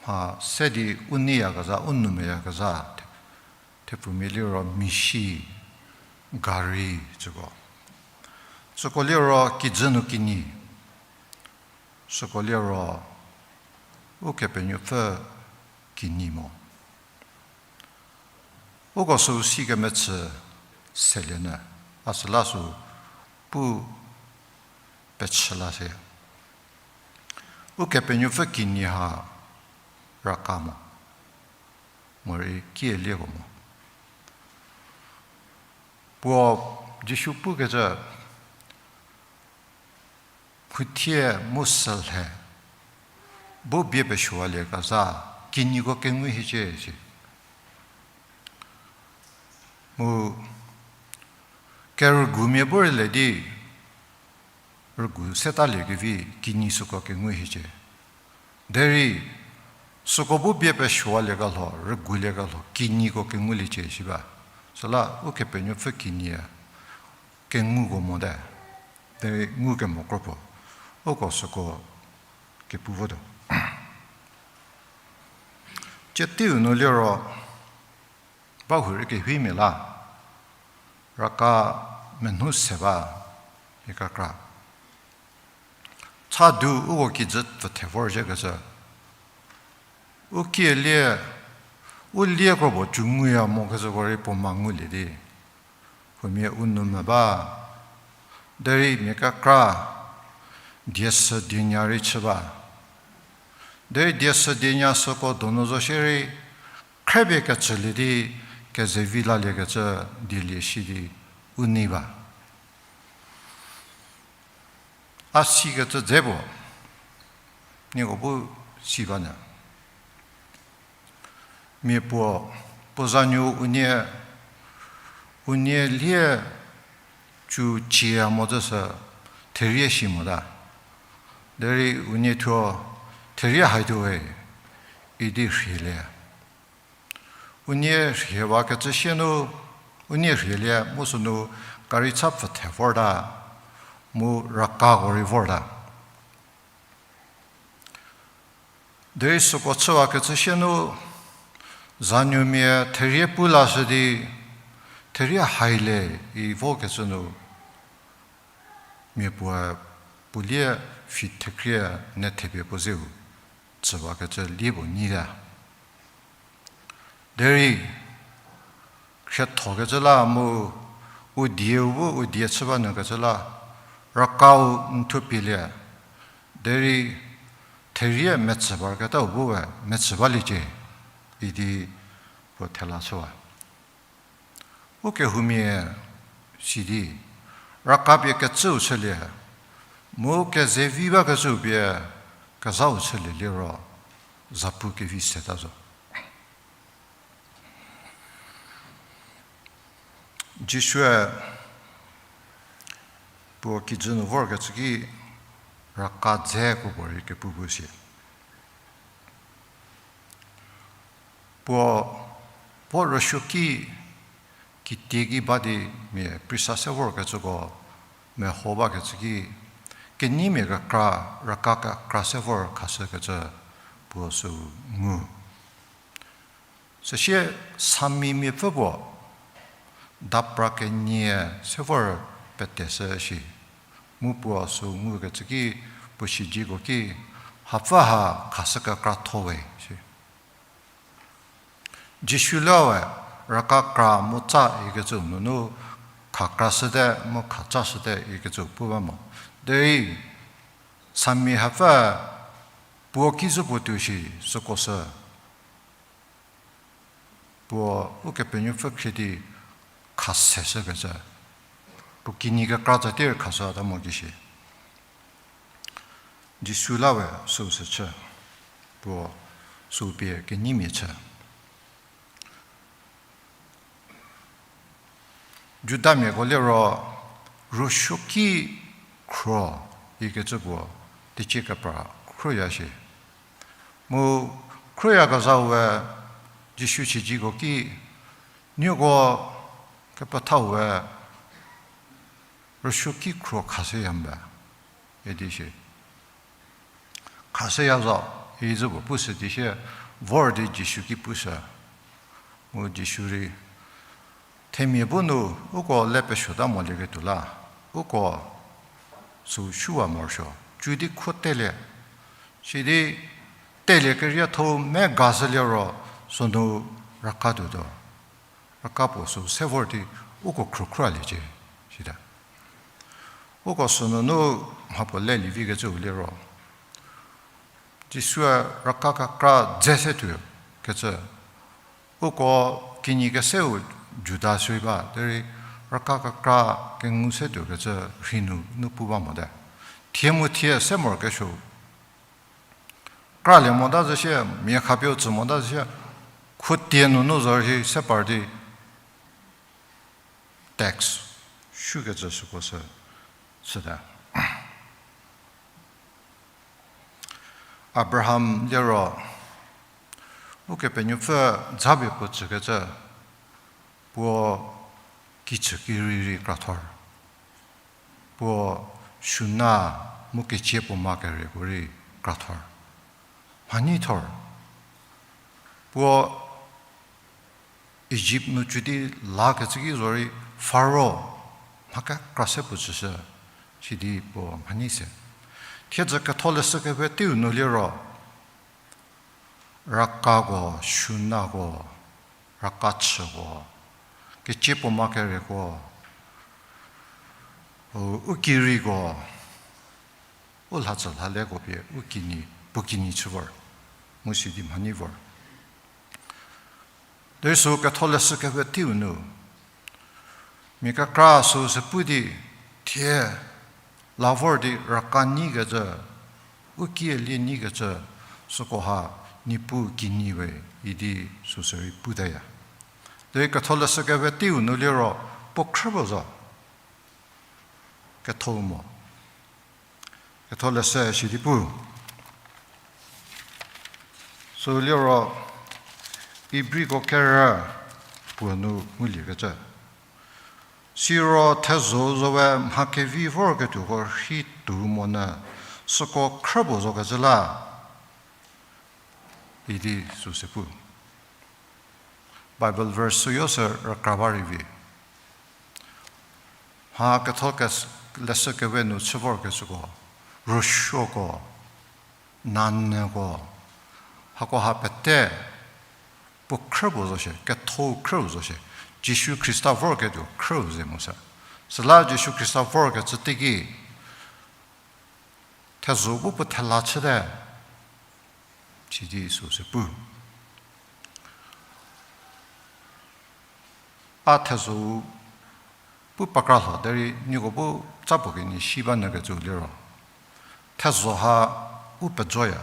mha se di u neiyakezha, u nou meyakezha, Thepfumia liro mishi, gari, süko. Süko liro kijü nu kinyi. Süko liro Ukepenuopfü kinyi mo. Uko sü si kemetsü selie nyü, a süla sü pu pechü la se. Ukepenuopfü kinyi ha raka mo, morei kielieko mo. Puo Jisu pukecü, mhuthie mu sülhe bu bie pesuowalie kezha kinyiko kengu hiecie si. Mu kerügumia bu rüle di, rügu setalie kevi kinyi süko kengu hiecie. Derei süko bu bie pesuowalie kelho, rügulie kelho, kinyiko kenguliecie si ba. Süla Ukepenuopfü kinyi kenguko mote. Derei ngukemo kro puo, uko süko kepu votuo. Tsie teiu nu liro, bahurei kehuimia la raka menhu se ba, ikekra. Chadu uko kijü pfüthe vorzhie kecü, u kielie, u lie kro puo cü nguya mokecüko rei puo ma ngulie di, huomia u nou me ba. Derei mia kekra die sü dienya rei chü ba. Derei die sü dienya süko donu zo shierei, khriepie kecülie di, kezevi laliekecü dielie shi di u nei ba. A sikecü dze puo, nieko bu si ba nyü. Mia puo, puo zanuo unie, unie lie cü cia mo zü sü therie shi mota. Derei unie thuo therie haituo we, idi rhielie. Unie rhiewakecü sie nu, unie rhielie mu sünu gari cha pfüthe vorta, mu rakako rei vorta. Derei süko chüwakecü sie nu, zanuomia therie pu lashü di, therie hailie i vokecü nu, mia puoe puo lie phi thekrie ne thepie puo zeu tsüwakecü lie puo nyita. Derei khriethokecü la mu u dieu bu u die chü ba nyükecü la, rakau n thupielie, derei therie metsü baketau bu we metsü baliecie, idi puo thela chüwa. Ukehoumia sidi, rakapie kecüu chülie, mu kezevi bakecüu pie kezhau chülie liro, zapu kevi seta zo. Jisue puo kijü nu vorkecü ki raka dzeko puorei kepu bu si. Puo, puo rüsuoki kitieki ba di mia prisa se vorkecüko meho bakecü ki, kenyimia kekra, raka kekra se vor khashükecü puo sü ngu. Süsie Sami miapfü puo dapra kenie se vor pete shü shi. Mu puo sü ngukecü ki, puo siedzeko ki, hapfü ha khashü kekratho we shi. Jisu la we, raka kra mu tsa ikecü nunu, kha krashüte mu kha tsashüte ikecü pu ba mo. Derei Sami hapfü puo ki zhü puo tuo shi süko sü. Puo Ukepenuopfü khrie di khaseshükecü, puo kinyi kekra tsa tir khashüta mo ki shi. Jisu la we süu sü chü, puo süu pie kenyimia chü. Judamiako liro rüsuoki khro ikecü puo teicie kepra khroya shi. Mu khroyakezhau we Jisu siedzeko ki, nieko kepethau we rüsuoki khro khashüya mbe, idi shi. Khashüya zo, izü puo pushü di sie, vor di Jisu ki pushü. Mu Jisu rei, Themia bu nu uko le pesuota molieketuo la, uko sü shuwa morosuo, cü di kho telie. Sidi telie kerietho-u me ga zhülie ro, sünu raka tuotuo. Raka puo sü se vor di uko khrukhrualiecie, sita. Uko sünunu mhapuo lelie vikecüu liro, Jisue raka kekra dze se tuo kecü, uko kinyi keseu Juda sü ba, derei raka kekra kengu se tuo kecü rhei nu nu pu ba mote. Thie mu thie se morokesuo. Kralie mota zhü sie, mia khapie u tsü mota zhü sie, khutie nunu zo rei se par di tax shukecü süko sü, süte. Abraham liro, Ukepenuopfü zapie puo tsükecü, puo kichü kirei rei krathor. Puo suna mu kecie puo ma kereko rei krathor. Mhanyi thor. Puo Egypt nu cü di lakecü ki zorei Faro mha kekra se puo tsüshü, sidi puo mhanyi se. Thiedzü ketholeshü kepfhe teiu nu liro, rakako, sunako, rakachüko, kecie puo ma kereko, u, u kireiko, u lhatsü lhaleko pie u kinyi, puo kinyi chü vor, mu sidi mhanyi vor. Derei sü ketholeshü kepfhe teiu nu, mia kekra sü se pu di, thie la vor di raka nyikecü, u kie lie nyikecü, süko ha Niepuu kinyi we idi sü sü rei putaya. Derei ketholeshü kepfhe teiu nu liro puo khrü puo zo. Ketho mo. Ketholeshü sidi pu. Sü liro Ibriko kerü puo nu nguliekecü. Siro thezho zo we mha kevi vorketuoko rhi tuo monyü, süko khrü puo zokecü la idi sü se pu. Bible verse süyo sü rükra ba rei vi. Mha ketho kes-, leshü kewe nu chü vorkecüko, rüsuoko, nanyüko, hako ha pete puo khrü puo zo shie, ketho khrü zo shie, Jisu Khrista vorketuo khrü ze mu sü. Süla Jisu Khrista vorkecü teiki, thezho bu puo thela chüte, sidi sü se pu. A thezho bu pakra lho derei nieko bu tsa puo kenyi si ba nyükecü liro, thezho ha u pejoya.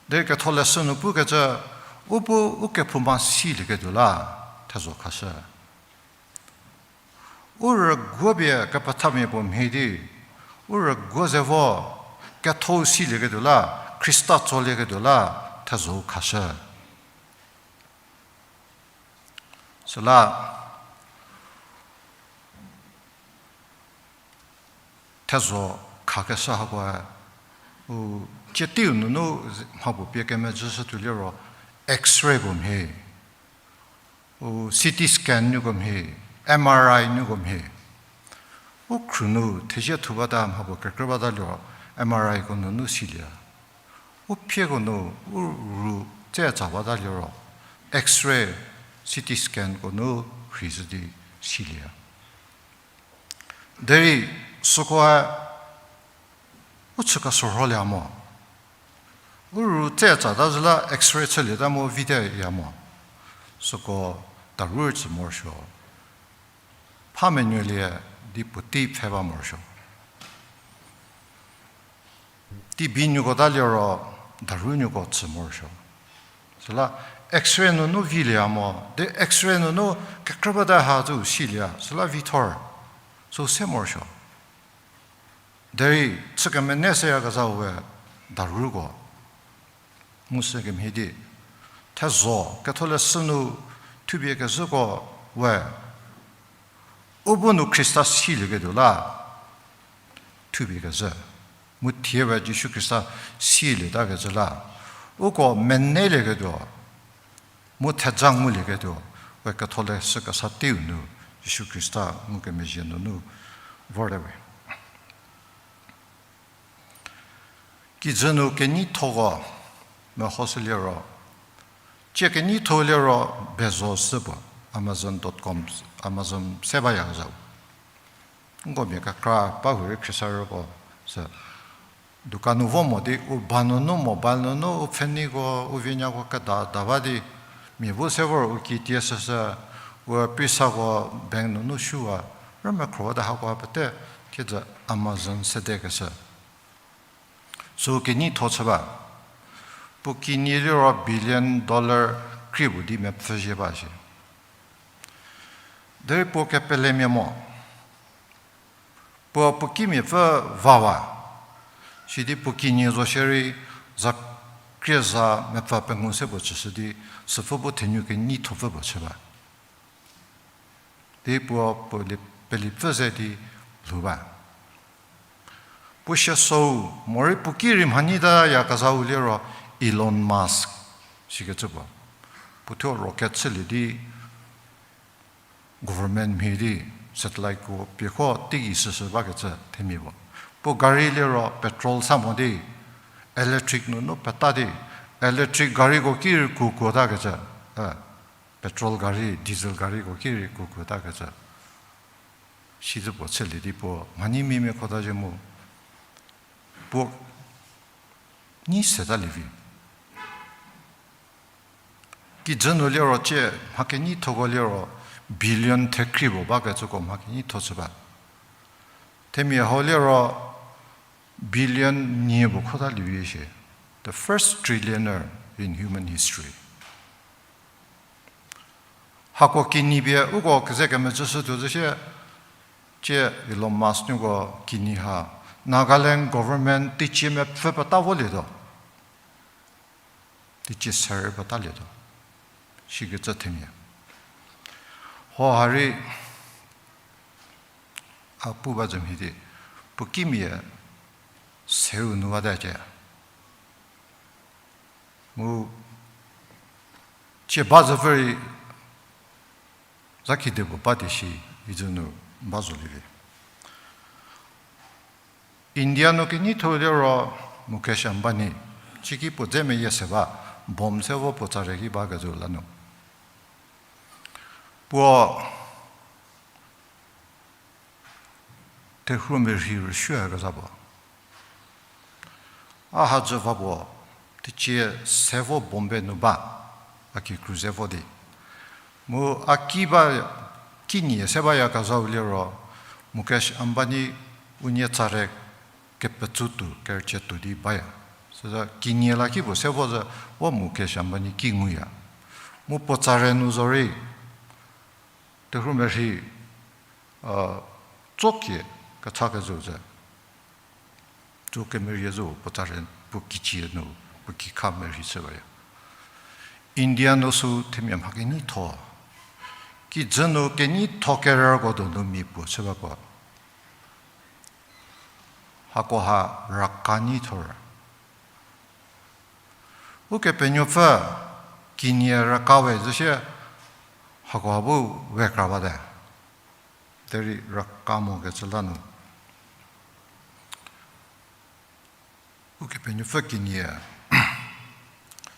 Derei ketholeshü nu pukecü, u bu u kephouma silieketuo la thezho khashü. U rüguo pie kepethamia puo mhie di, u rüguo ze vo, ketho silieketuo la, Khrista tsolieketuo la thezho khashü. Süla thezho khakeshü hakoe, u, cie teiu nunu mha puo pie kemezhüshü tuo liro X-ray puo mhie, u, C T scan nuko mhie, M R I nuko mhie. U khru nu thezie thu bata mha puo kekrü bata liro M R I ko nunu silie. U phieko nu u ru tse tsa bata liro X-ray, C T scanko nu rheizhü di silie. Derei sükoe u chü kesorholie mo. U ru tse tsata zhü la X-ray chülieta mu vite ya mo. Süko daru tsü morosuo. Pha menuolie di puotei pfhe ba morosuo. Teibi nuoko ta liro daru nuoko tsü morosuo. Süla X-ray nunu vilieya mo, de X-ray nunu kekrü bata ha zo silieya, süla vithor, sü se morosuo. Derei chü kemene seyakezhau we daruko. Mu sü kemhie di, thezho ketholeshü nu thupie kezhüko we, u bu nu Khrista silieketuo la thupie kezhü. Mu thie we Jisu Khrista silietakecü la uko menelieketuo, mu theja ngulieketuo, we ketholeshü kesa teiu nu, Jisu Khrista ngukemezhie nunu vorte we. Kijü nu keneithoko mehoshü liro, tsie keneitho liro Bezos sü puo, amazon dot com, Amazon se bayakezhau. Nko mia kekra ba hurei khriesarüko sü dukan nu vo mo di, u ba nunu, mobile nunu, u pfheniko, u vinyako keda da ba di, mia bu se vor u ki tie süsü, u pisako bank nunu shuwa, rümekhro de hakoha pete, thiedzü Amazon sedekeshü. Sü keneitho chü ba. Puo kinyi liro billion dollar krie puo di mepfü zhie ba shi. Derei puo kepelemia mo. Puo puo kimia pfü vawa. Sidi puo kinyi zo shierei za krie za mepfü pengou se puo chüshü di, süpfü bu thenou keneithopfü puo chü ba. Di puo puo li, pelipfü ze di lhou ba. Puo sie sou, morei puo ki rei mhanyita yakezhau liro Elon Musk, sikecü puo. Puo thuo rocket chülie di government mhie di satelliteko piekho teigei süsü bakecü themia puo. Puo gari liro petrol sa mo di, electric nunu peta di, electric gariko ki rei kuokuotakecü, petrol gari, diesel gariko ki rei kuokuotakecü. Sizü puo chülie di puo mhanyi mimia khota zhie mu. Puo nyi seta lievi. Kijü nu liro tsie mha keneithoko liro billion thekrie puo bakecüko mha keneitho chü ba. Themia hau liro billion nie puo khota lievi shie. The first trillionaire in human history. Hako kinyi pie uko keze kemecüshü tuo zhü shie, tsie Elon Musk nuko kinyi ha Nagaland government teicie mepfü peta volietuo. Teicie serü petalietuo. Sikecü themia. Ho ha rei a pu ba zhü mhie di, puo kimia seu nu bate cie. Mu tsie ba zhü pfü rei za kide puo ba di shi, izü nu ba zo lievi. India nu keneitho liro Mukesh Ambani, ciki puo dze meyie se ba, bomb se vo puo tsare ki bakecü la nu. Puo terhuo merhi rüsuoyakezha puo. A hadzü va puo, teicie se vo Bombay nu ba, a kikru ze vo di. Mu a ki ba, kinyi se bayakezhau liro, Mukesh Ambani unie tsare kepetsu tuo, kerüchie tuo di baya. Süla kinyi la ki puo se vo zhü, vo Mukesh Ambani ki nguya. Mu puo tsare nu zorei, terhuo merhi, tsokie kecha kezhü zhü. Tso kemerie zhü puo tsare puo kicie nu, puo kikha merhi chü baya. India nu sü themia mha keneitho. Kijü nu keneitho kerüko donu mia puo chü bako. Hakoha raka neithor. Ukepenuopfü kinyi raka we zhü shie, hakoha bu we kra bate. Derei raka mokecü la nu. Ukepenuopfü kinyi,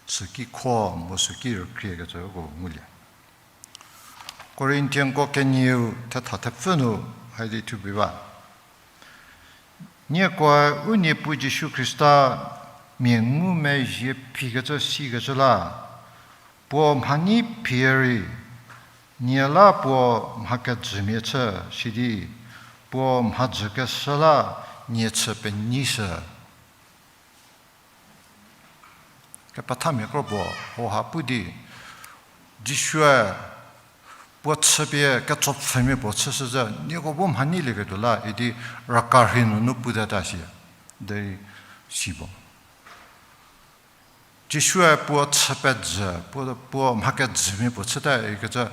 süki kho mu süki rükriekecü uko ngulie. Corinthianko kenieu thetha thepfü nu haidi thupie ba. Niekoe u Niepuu Jisu Khrista mia ngumezhie phikecü sikecü la, puo mhanyi phie rei, nie la puo mha kejümia chü sidi, puo mhadzükeshü la nie chü penyishü. Kepethamia kro puo, hoha pu di, Jisue puo chüpie ketsopfhümia puo chüshü zhü, nieko bu mhanyilieketuo la idi raka rhei nunu putata si, derei si puo. Jisue puo chü pejü, puo, puo mha kejümia puo chüta ikecü,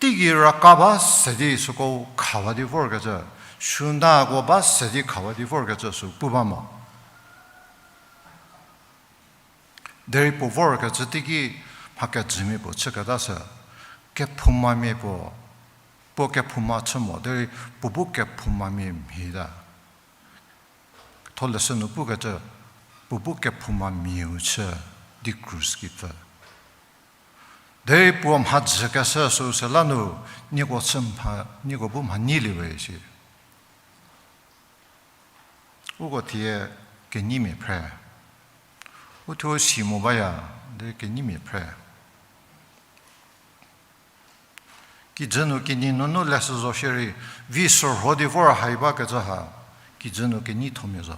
teigei raka ba se di süko khawa di vorkecü, sünako ba se di khawa di vorkecü sü pu ba mo. Derei puo vorkecü teiki mha kejümia puo chüketa sü, Kephoumamia puo, puo kephouma chü mo, derei puo bu kephoumamia mhie ta. Ketholeshü nu pukecü, puo bu kephoumamiau chü di krus ki pfü. Derei puo mhadzü keshü süu süla nu, nieko chü mha, nieko bu mha nyilie we shi. Uko thie kenyimia phre. Uthuo si mo baya, derei kenyimia phre. Kijü nu kinyi nunu leshü zo shierei, vi sürho di vor hai bakecü ha, kijü nu kenyithomia zo.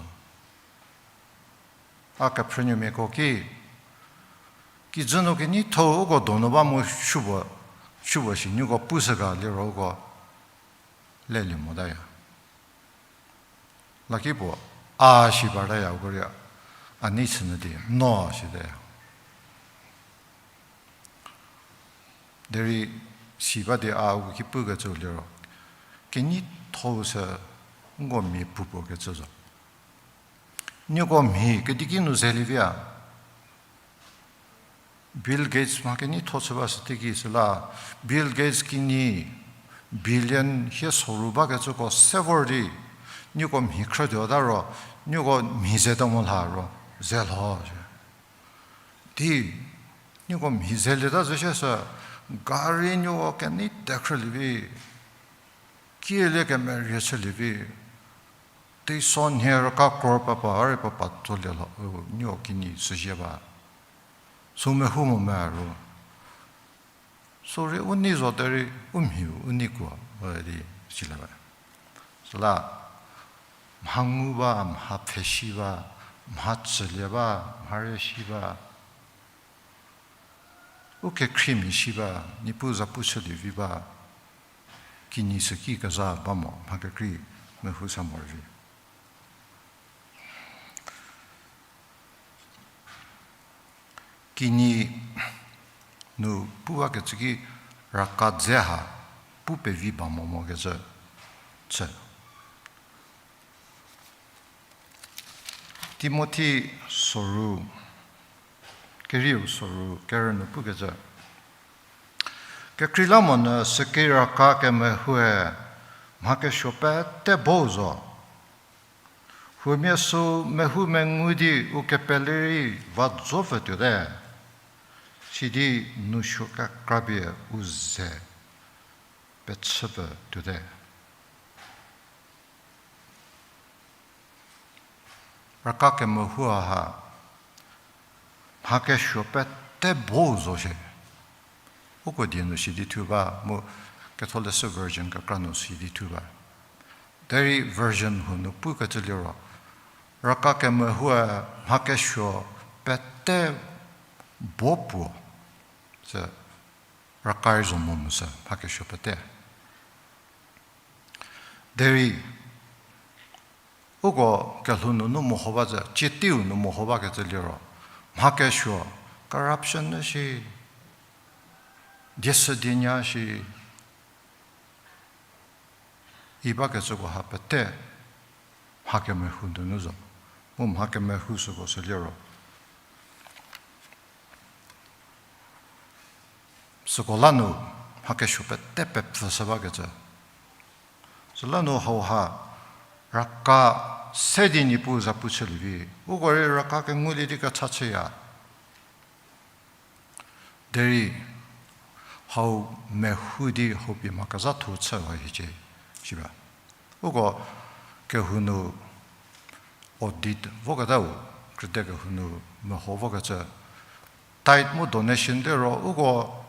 A kephrünuomiako ki, kijü nu kenyitho uko donu ba mu shubo, shubo shi nieko pushü ga liro uko lelie motaya. Lakipuo, a shi bataya uko rei, a nei chünyü di, no shitaya. Derei si ba di a uko ki pukecü liro, kenyithou sü nko mia pupuo kecü zo. Nieko mhi kediki nu zelievi a. Bill Gates mha kenyitho chü ba sü teiki süla, Bill Gates kinyi billion hie soru bakecüko se vor di, nieko mhi khrütuota ro, nieko mhi ze ta mo lha ro, ze lho. Di, nieko mhi zelieta zo shie sü, gari nieko kenei tekhrülievi, kielie kemerie chülievi, teiso nhie raka crore papa, a rei papa tsolie lho, u, nieko kinyi süzie ba. Sü mehou mo me ru. Sü rei u nei zo derei u mhiu u nei kuo, e di silie ba. Süla, mha ngu ba, mha pfhe shi ba, mha tsülie ba, mha re shi ba, u kekhriemia shi ba, Niepuu zapu chülievi ba, kinyi süki kezha ba mo, mha kekrei mehou sa mo rei. Kinyi nu pu bakecü ki raka dze ha pu pevi ba mo mokecü chü. Timothi soru, kerieu soru, kerü nu pukecü. Kekreilamonyü süki raka kemehoue mha kesuo pete bou zo. Huomia sü mehou mengu di u kepele rei va zo pfü tuote, sidi nousuo kekrapie u ze pechü pfü tuote. Raka kemehoua ha, mha kesuo pete bou zo shie. Uko die nu sidi thu ba, mu Ketholeshü version kekra nu sidi thu ba. Derei version huo nu pukecü liro, raka kemehoue mha kesuo pete bo puo, sü raka rei zo mo mu sü mha kesuo pete. Derei, uko kelhou nunu meho ba zü, city-u nu meho bakecü liro, mha kesuo, corruption nu shi, dieshü dienya shi, i bakecüko ha pete mha kemehou nunu zo. Mu mha kemehou süko sü liro, süko la nu mha kesuo pete pepfü shü bakecü. Süla nu hauha raka se di Niepuu zapu chülie vi, uko rei raka kengulie di kecha chüya. Derei hau mehou di hau pie mha kezhatho chüwa hiecie, shi ba. Uko kehou nu audit voketau, krüte kehou nu meho vokecü, tithe mu donation liro uko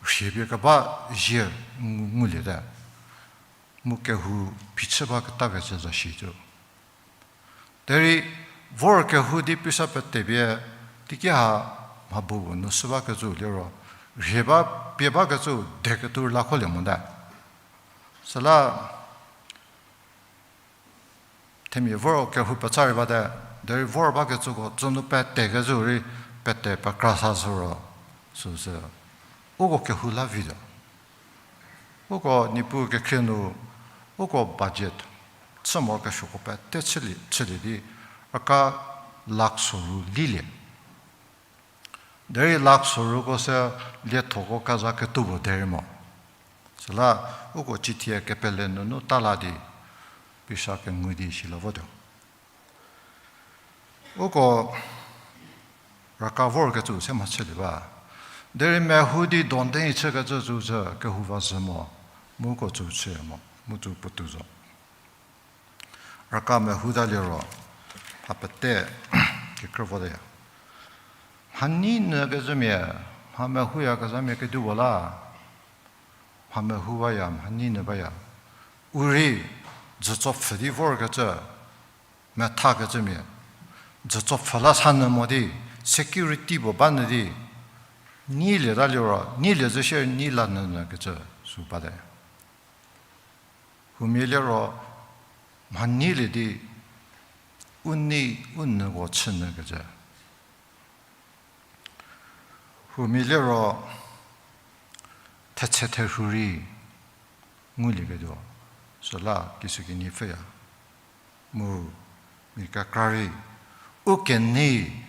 rhie pie keba zie ngu- nguliete. Mu kehou phichü ba ketakecü za shi zo. Derei vor kehou di paisa pete pie, teiki ha mha bu nu shü bakecü liro, rhie ba pie bakecü de ketuo la kholie mote. Süla themia vor kehou petsa rei bate, derei vor bakecüko tsünu pete kecü rei pete pekra sa sü ro, süsü uko kehou la vi zo. Uko Niepuu kekhrie nu, uko budget chü morokesuoko pete chülie, chülie di, raka lakh soru lilie. Derei lakh soruko se liethoko keza ketuo derei mo. Süla uko cithie kepele nunu tala di, pisa kengu di sila votuo. Uko raka vorkecü se mhachülie ba. Derei meho di dondenyi chükecü süsü kehou va zhü mo, mu uko tsü chü mo, mu tsü puotou zo. Raka mehotalie ro, mha pete kekrü voteya. Mhanei nyü kezhamia, mha mehoyakezhamia kedipuo la, mha meho baya, mhanei nyü baya. U rei, dzütso pfhü di vorkecü, methakecümia, dzütso pfhü la sa nyü mo di, security puo ba nyü di, neilietalie ro, neilie zhü shie nei la nyü nyü kecü sü bate. Huomia liro, mhaneilie di, u nei u nyüko chü nyü kecü. Huomia liro, thetse therhu rei ngulieketuo, süla kisükinyi pfhüya. Mu mia kekra rei, u kenei,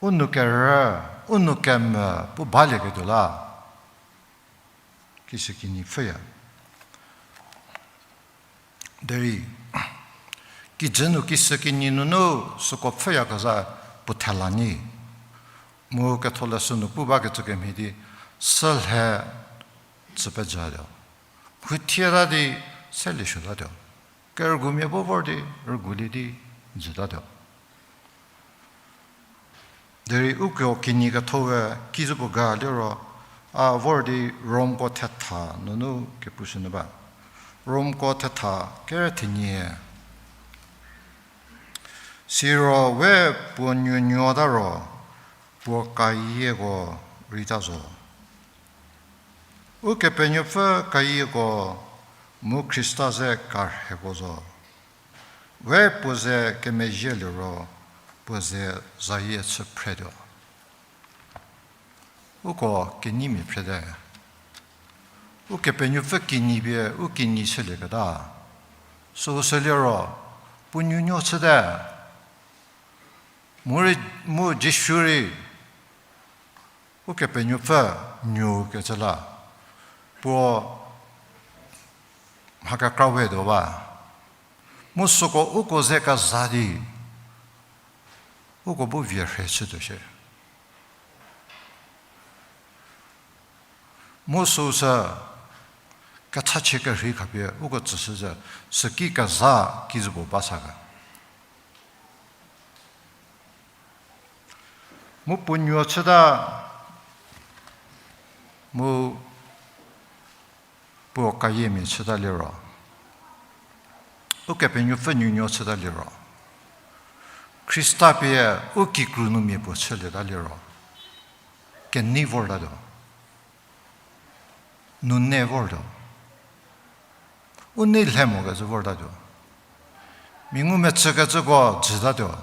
u nou kerü, u nou kemvü pu balieketuo la, kisükinyi pfhüya. Derei, kijü nu kisükinyi nunu süko pfhüyakezha puo thela nyi. Mu ketholeshü nu pu bakecü kemhie di, sülhe tsü pejütatuo. Mhuthieta di, se liesuotatuo. Kerügumia bu vor di, rügulie di, jütatuo. Derei uko kinyi ketho we kizü puo ga liro, a vor di Romko thetha nunu kepushünyü ba. Romko thetha kere thenie. Siro we puo nuonuota ro, puo kayieko reita zo. Ukepenuopfü kayieko mu Khrista ze karheko zo. We puo ze kemezhie liro, puo ze zayie chü phretuo. Uko kenyimia phrete. Ukepenuopfü kinyi pie u kinyi chülieketa. Süu süliro, puo nuonuo chüte. Mu rei, mu Jisu rei, Ukepenuopfü nuo kecü la, puo mha kekra we tuo ba. Mu süko uko ze keza di, uko bu vie rhe chütuo shie. Mu süu sü kechachie kerhei khapie uko tsüshü zhü, süki keza kizü puo ba sa ga. Mu puo nuo chüta, mu puo kayiemia chüta liro, Ukepenuopfü nuonuo chüta liro, Khrista pie u kikru nu mia puo chülieta liro, kenei vortatuo. Nune vortuo. U nei lhe mokecü vortatuo. Mia ngumechükecüko jütatuo.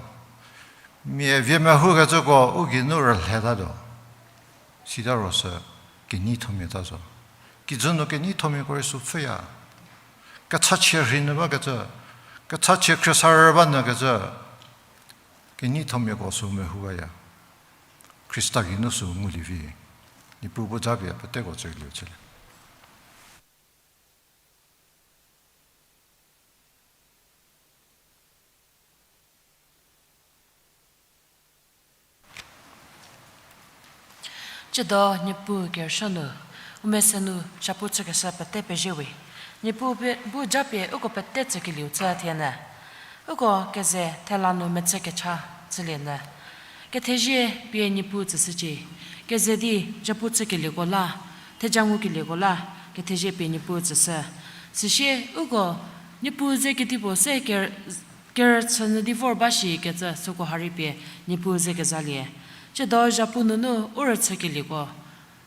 Mia vie mehoukecüko u geinu rülhetatuo. Sita ro sü keneithomia ta zo. Kijü nu keneithomiako rei sü pfhüya. Kechachie rhei nyü bakecü, kechachie khriesarü ba nyükecü, keneithomiako sü mehou baya. Khrista geinu sü ngulie vi. Niepuu bu japie peteko tsülieu chülie. Tsiedo Niepuu kerüsuo nu, u mese nu zhapu chükeshü pete pezhie we. Niepuu bu japie uko pete tsükelieu chü thie nyü. Uko keze thela nu mechü kecha chülie nyü. Kethezie pie Niepuu tsüshücie. Keze di zhapu chükelieko la, theja ngukelieko la, kethezie pie Niepuu tsüshü. Süsie uko Niepuu ze kedipuo se ker-, kerüchü nyü di vor ba shikecü süko ha rei pie Niepuu ze kezalie. Tsiedo zhapu nunu u rüchükelieko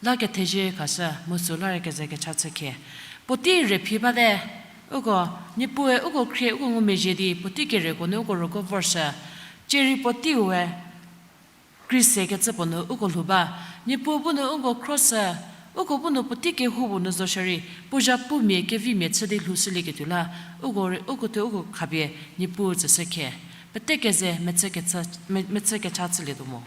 la kethezie khashü mu süla rei keze kecha chükhie. Puotei rüphi bate, uko Niepuue uko khrie uko ngumezhie di puotei kereko nu uko rüko vorshü. Cierei puoteiu we krise kecü puo nu uko lhou ba, Niepuu bu nu uko khroshü, uko bu nu puotei kehoupuo nu zo shierei, puo zhapumia kevimia chü di lhoushülieketuo la, uko rei, uko thuo uko khapie Niepuu tsüshükhie. Pete keze mechü kecha, me-, mechü kecha chülietuo mo.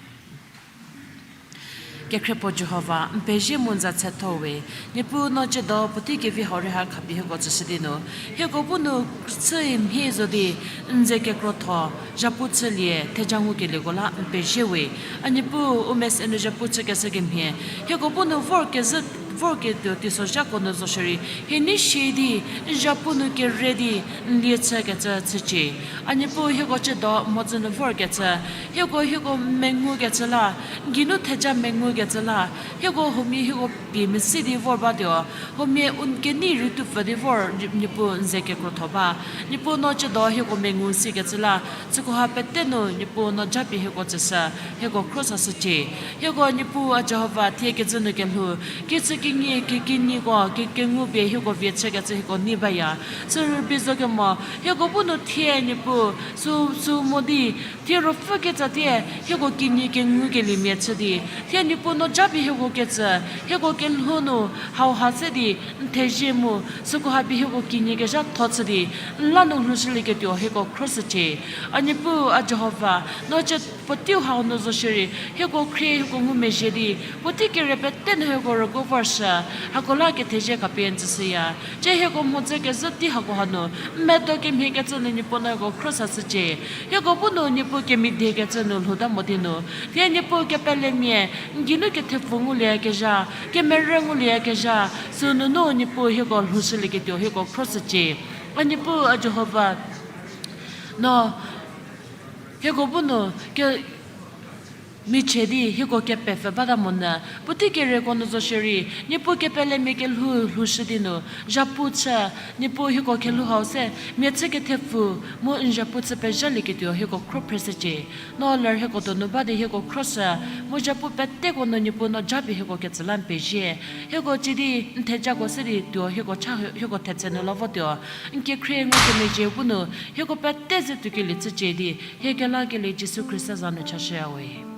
Kekhrie puo Jihova, n pezie mu n za tsetho we. Niepuu no ciedo puotei kevi hau rei ha khapie hieko tsüshü di nu, hieko bu nu chü mhie zo di, n ze kekrotho, zhapu chülie, theja ngukelieko la n pezie we. A Niepuu, u mese nu zhapu chükeshü kemhie, hieko bu nu vor kezhü, vor ketuo teisozhako nu zo shierei, hie nei shie di, n zhapu nu kere di, n lie chükecü chücie. A Niepuu, hieko ciedo mhodzü nu vorkecü, hieko, hieko mengukecü la, n geinu theja mengukecü la, hieko huomia hieko pie mesi di vor batuo, huomia u n kenei rei tupfü di vor, Niepuu n ze kekrotho ba. Niepuu no ciedo hieko mengu sikecü la, sükoha pete nu Niepuu no japie hieko tsüshü, hieko khro sashücie. Hieko Niepuu a Jihova thie kecü nu kelhou, kecü kinyi, ke-, kinyiko, ke-, kengu pie hieko vie chükecü hieko nei baya. Sü rübei zo kemo, hieko bu nu thie Niepuu, sü, sü mo di, thie ruopfü ketsatie, hieko kinyi kengukeliemia chü di, thie Niepuu no japie hieko ketsü, hieko kelhou nu, hauha se di, n thezie mu, sükoha pie hieko kinyi kezhatho chü di, n la nu lhoushülieketuo hieko khro shücie. A Niepuu a Jihova, no cie puoteiu hau nu zo shierei, hieko khrie hieko ngumezhie di, puotei kere pete nu hieko rüguo vorshü, hako la kethezie khapie n tsüshüya. Cie hieko mhodzü kezhü tei hako hanu, n medo kemhiekecü nu Niepuu no hieko khro sashücie. Hieko bu nu Niepuu kemidiekecü nu lhouta mo di nu, thie Niepuu kepelemia, n geinu kethepfu nguliekezha, kemerü nguliekezha, sünunu Niepuu hieko lhoushülieketuo hieko khro shücie. A Niepuu a Jihova, no hieko bu nu ke michie di hieko kepepfü bata monyü, puotei kereko nu zo shierei, Niepuu kepelemia kelhou lhoushü di nu, zhapu chü, Niepuu hieko kelhou hau se, mia chü kethepfu, mu n zhapu chü pezhalieketuo hieko khro phreshücie. No ler hieko donu ba di hieko khro shü, mu zhapu peteko nu Niepuu no japie hieko ketsü la n pezie. Hieko cie di n thejako se di tuo hieko cha hieko thetse nu la votuo. N kekhrie ngukemezhie bu nu, hieko pete ze tuokelie chücie di, hie kelakelie Jisu Khrista za nu chashüya we.